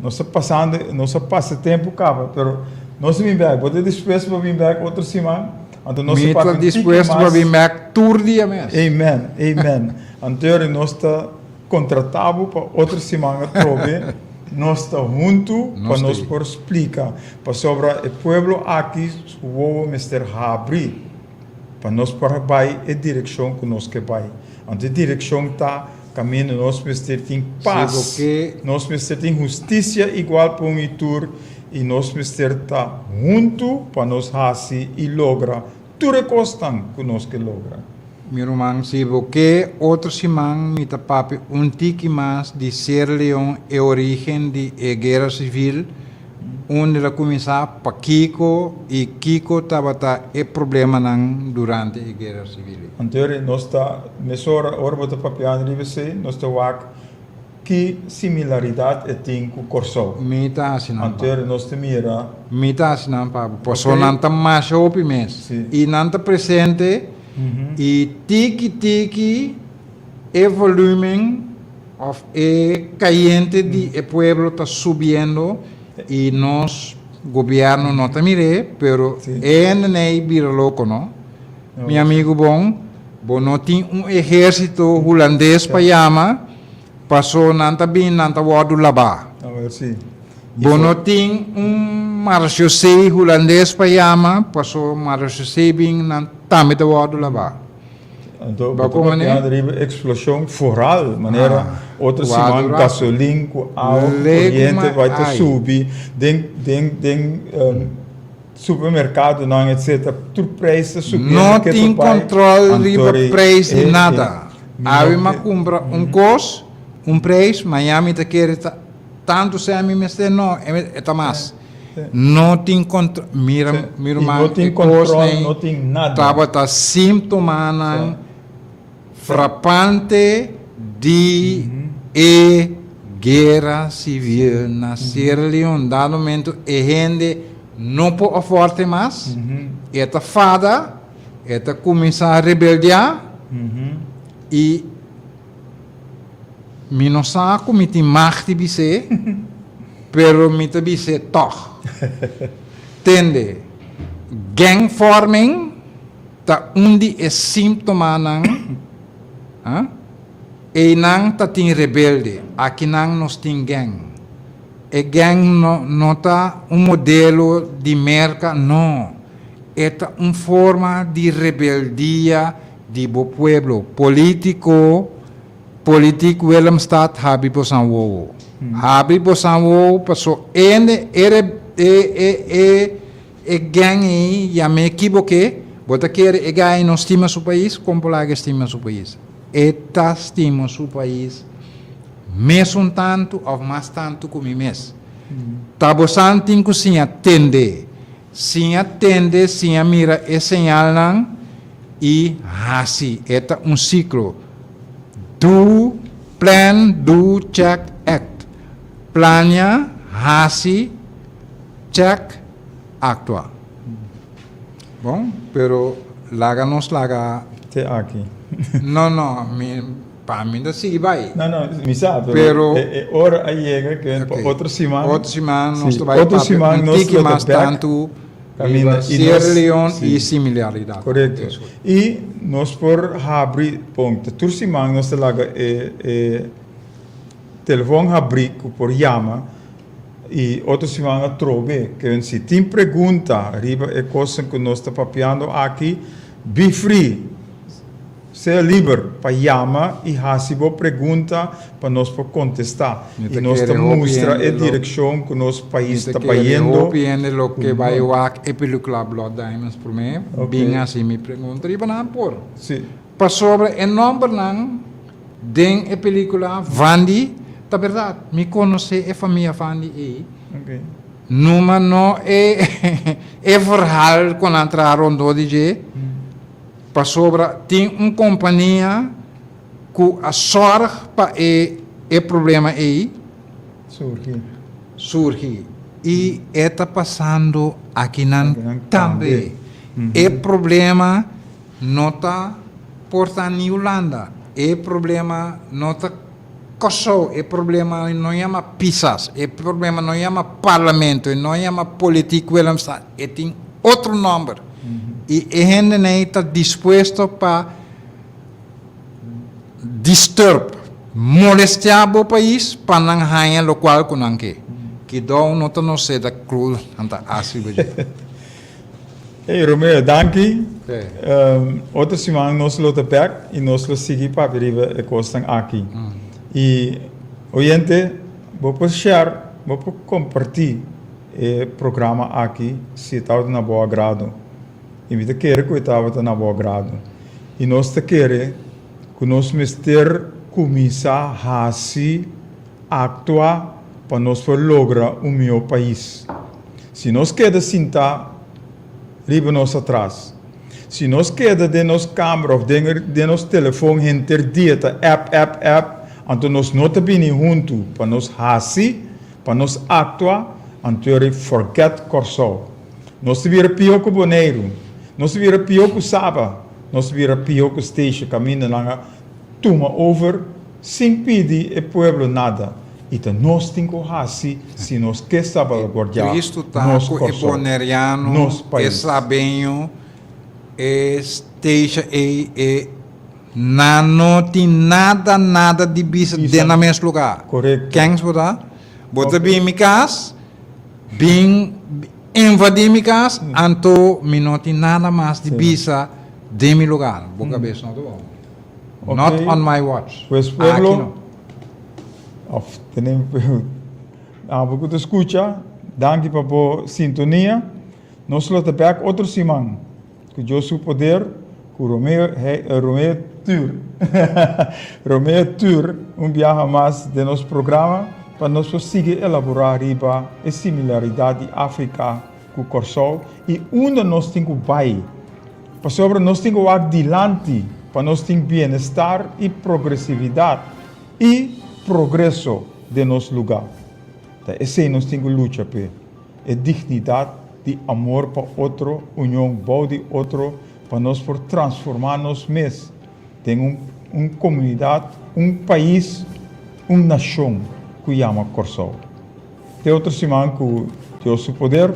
nos ta pasando, nos a pasa tempu kaba, pero nos a bin bek. Bo ta dispuesto pa bin bek otro siman? Anto nos
Mi
ta
ta
papia un tiki
dispuesto pa
mas.
bin bek tur dia mes.
Amen, amen. Anto yori nos ta kontratá bo pa otro siman atrobe. Nos ta huntu pa
Nos
nos
ta.
por splika, pasobra e pueblo aki su wowo mester habri pa nos por bai e direkshon ku nos ke bai. Anto e direkshon ta Kaminda nos mester tin pas, nos mester tin hustisia igual pa un i tur i nos mester ta huntu pa nos hasi i logra tur e kosnan ku nos ke logra.
Mi ruman, si bo ke, otro siman mi ta papia un tiki mas di Sierra Leone, e origen di e guera sivil, unda el a kuminsá, pakiko i kiko tabata e problemanan durante e guera sivil.
Anto nos ta mesora ora bo ta papiando riba esei, nos ta wak ki similaridat e tin ku Kòrsou.
Mi ta hasi nan pa.
Anto nos ta mira.
Mi ta hasi nan pa bo. Pasobra nan ta masha hopi mes. I nan ta presente i tiki tiki e volumen òf e kayente di e pueblo ta subiendo i nos gobièrnu no ta mir'é, pero e hendenan ei bira loko no. Mi amigu bon, bo no tin un ehérsito hulandes pa yama, paso nan ta bin nan ta wòrdu labá. Bo no tin un marechaussee hulandes pa yama, paso marechaussee bin nan tambe ta wòrdu labá.
Anto bo ta papia riba eksploshon foral, manera otro siman gasolin ku awa ku koriente bai ta subi den den den. Supermercadonan etc. Tur prijs ta subiendo
No
ketu
tin
bai.
control riba
Anto rei
prijs di
e
nada.
mi
Awe
no
m'a
ke.
cumpra un cos, un prijs, maña mi ta kere ta tanto sea mi mester, no, e ta mas. No tin contro, mira
Sí.
mi
I
ruman
no tin
e cos
control,
nei
no tin nada.
tabata simptomanan. Frapante di e guera civil na Sierra Leone. Dado momento e hende no por aforte mas, e ta fada, e ta cuminsa rebeldia y mi no sa cu mi tin mag di bis'é, pero mi ta bis'é tog. Tende, gang forming. Ta un di e símptomanan, ha? Einan ta tin rebelde, akinan nos tin gang. E gang no no ta un modelo di Merka, no. E ta un forma di rebeldia di bo pueblo. Polítiko, Politiek Willemstad habri bosan wowo. Habri bosan wowo paso ende e re e e e. E gang ei yam'é kiboke, bo ta kere e guy no stima su pais? Kon por laga e stima su pais? E ta stima su pais mesun tantu of mas tantu ku mi mes. Ta bosan tin ku siña tende. Siña tende, siña mira e señalnan i hasi. E ta un siklo. Do, plan, do, check, act. Plania, hasi, check, aktua. Bon, pero laga nos laga.
Te aki.
No, no, mi, pa mi ta sigui bai.
No, no, mi sa, pero, pero e, e ora a yega ke okay. pa otro siman.
Otro siman nos ta bai otro siman nos tiki mas tantu
Caminda
y Sierra Leone sí. y similaridad.
Correcto. Y nos por habri, pon, tur siman nos ta laga e, e telefon habri ku por yama I otro siman atrobe, ke si tin pregunta riba e kosnan ku nos ta papiando aki, be free, sea liber pa yama i hasi bo pregunta pa nos por kontestá. I nos ta mustra e direkshon ku nos pais ta bayendo.
Mi ta kere hopi hende lo ke bai wak e pelikula Blood Diamonds promé, bin hasi mi pregunta riba nan por. Pasobra e nòmbernan den e pelikula Vandi ta bèrdat. Mi konosé e famia Vandi ei. Numa no e e verhal ku nan traha rondó di dje, pasobra tin un kompania ku a sòrg pa e e problema ei
Surgi.
Surgi. I e ta pasando akinan tambe. E problema No ta por ta ni Hulanda, e problema no ta Kòrsou, e problema no yama Pisas, e problema no yama Parlamento, e no yama Politiek Willemstad, e tin otro nòmber. I e hendenan ta dispuesto pa disturb, molestiá bo pais pa nan haña lokual ku nan ke. Kidou no ta nos seda krul nan ta hasi bo dje.
Hey Romeo, danki. Otro siman nos lo ta bek i nos lo sigui papia riba e kosnan aki. I oyente, bo por share, bo por kompartí e programa aki si e tabata na bo agrado. I mi ta kere ku e tabata na bo agrado. I nos ta kere ku nos mester kuminsá hasi Aktua pa nos por logra un mihó pais. Si nos keda sintá riba nos atras, si nos keda den nos kamber òf den nos telefon henter dia ta app, app, app, anto nos no ta bini huntu pa nos hasi, pa nos aktua, anto yori forget Kòrsou. Nos ta bira pió ku Boneiru, nos ta bira pió ku Saba, nos ta bira pió ku Statia kaminda nan a tuma over sin pidi e pueblo nada y ta nos tin cu haci si nos ke salvaguardia
E tristu ta
nos
ku e
Corsou,
boneriano,
nos
e
pais.
sabeño, e Statia ei, e nan no tin nada nada di bisa
Bisa.
den nan mes lugar.
Korekto.
Kens bo ta? Bo ta
Ok.
bin mi kas, bin invadí mi kas, anto mi no tin nada mas di
Sí.
bisa den mi lugar. Bo kabes no ta bon.
Ok.
Not on my watch.
Pues
Aki
pueblo,
no.
of tene abo ku ta skucha, danki pa bo sintonia. Nos lo ta bek otro siman ku Dios su poder ku Romeo Romeo Tur Romeo Tur un biaha mas den nos programa pa nos por sigui elaborá riba e similaridat di Afrika ku Kòrsou i unda nos tin ku bai Pasobra nos tin ku wak dilanti pa nos tin bienestar i progresividat i progreso den nos lugá. Ta esei nos tin ku lucha p'e, e dignidat di amor pa otro, union bou di otro pa nos por transformá nos mes den un un komunidat, un pais, un nashon ku yama Kòrsou. Te otro siman ku Dios su poder,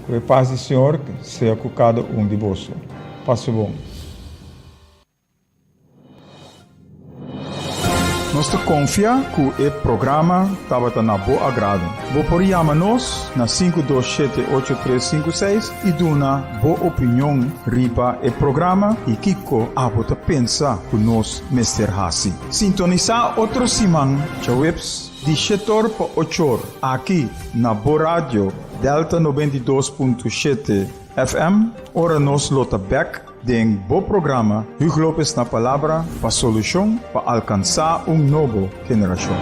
ku e pas di Señor sea ku kada un di boso. Pasa bon.
Nos ta konfia ku e programa tabata na bo agrado. Bo por yama nos na 527 8356 i duna bo opinion riba e programa i kiko abo ta pensa ku nos mester hasi. Sintonisá otro siman djaweps Di shetor pa ochor aki na bo radio Delta 92.7 FM ora nos lo ta bek den bo programa Hugo Lopez na Palabra pa solucion pa alcansa un nobo generacion.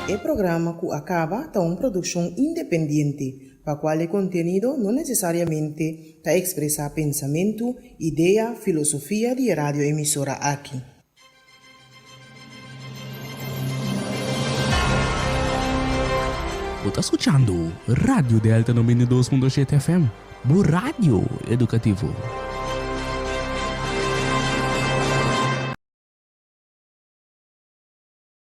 E programa ku a kaba ta un produkshon independiente, pa kual e kontenido no nesesariamente ta ekspresá pensamentu, idea, filosofia di e radioemisora aki.
Bo ta skuchando Radio Delta 92.7 FM, bo radio edukativo.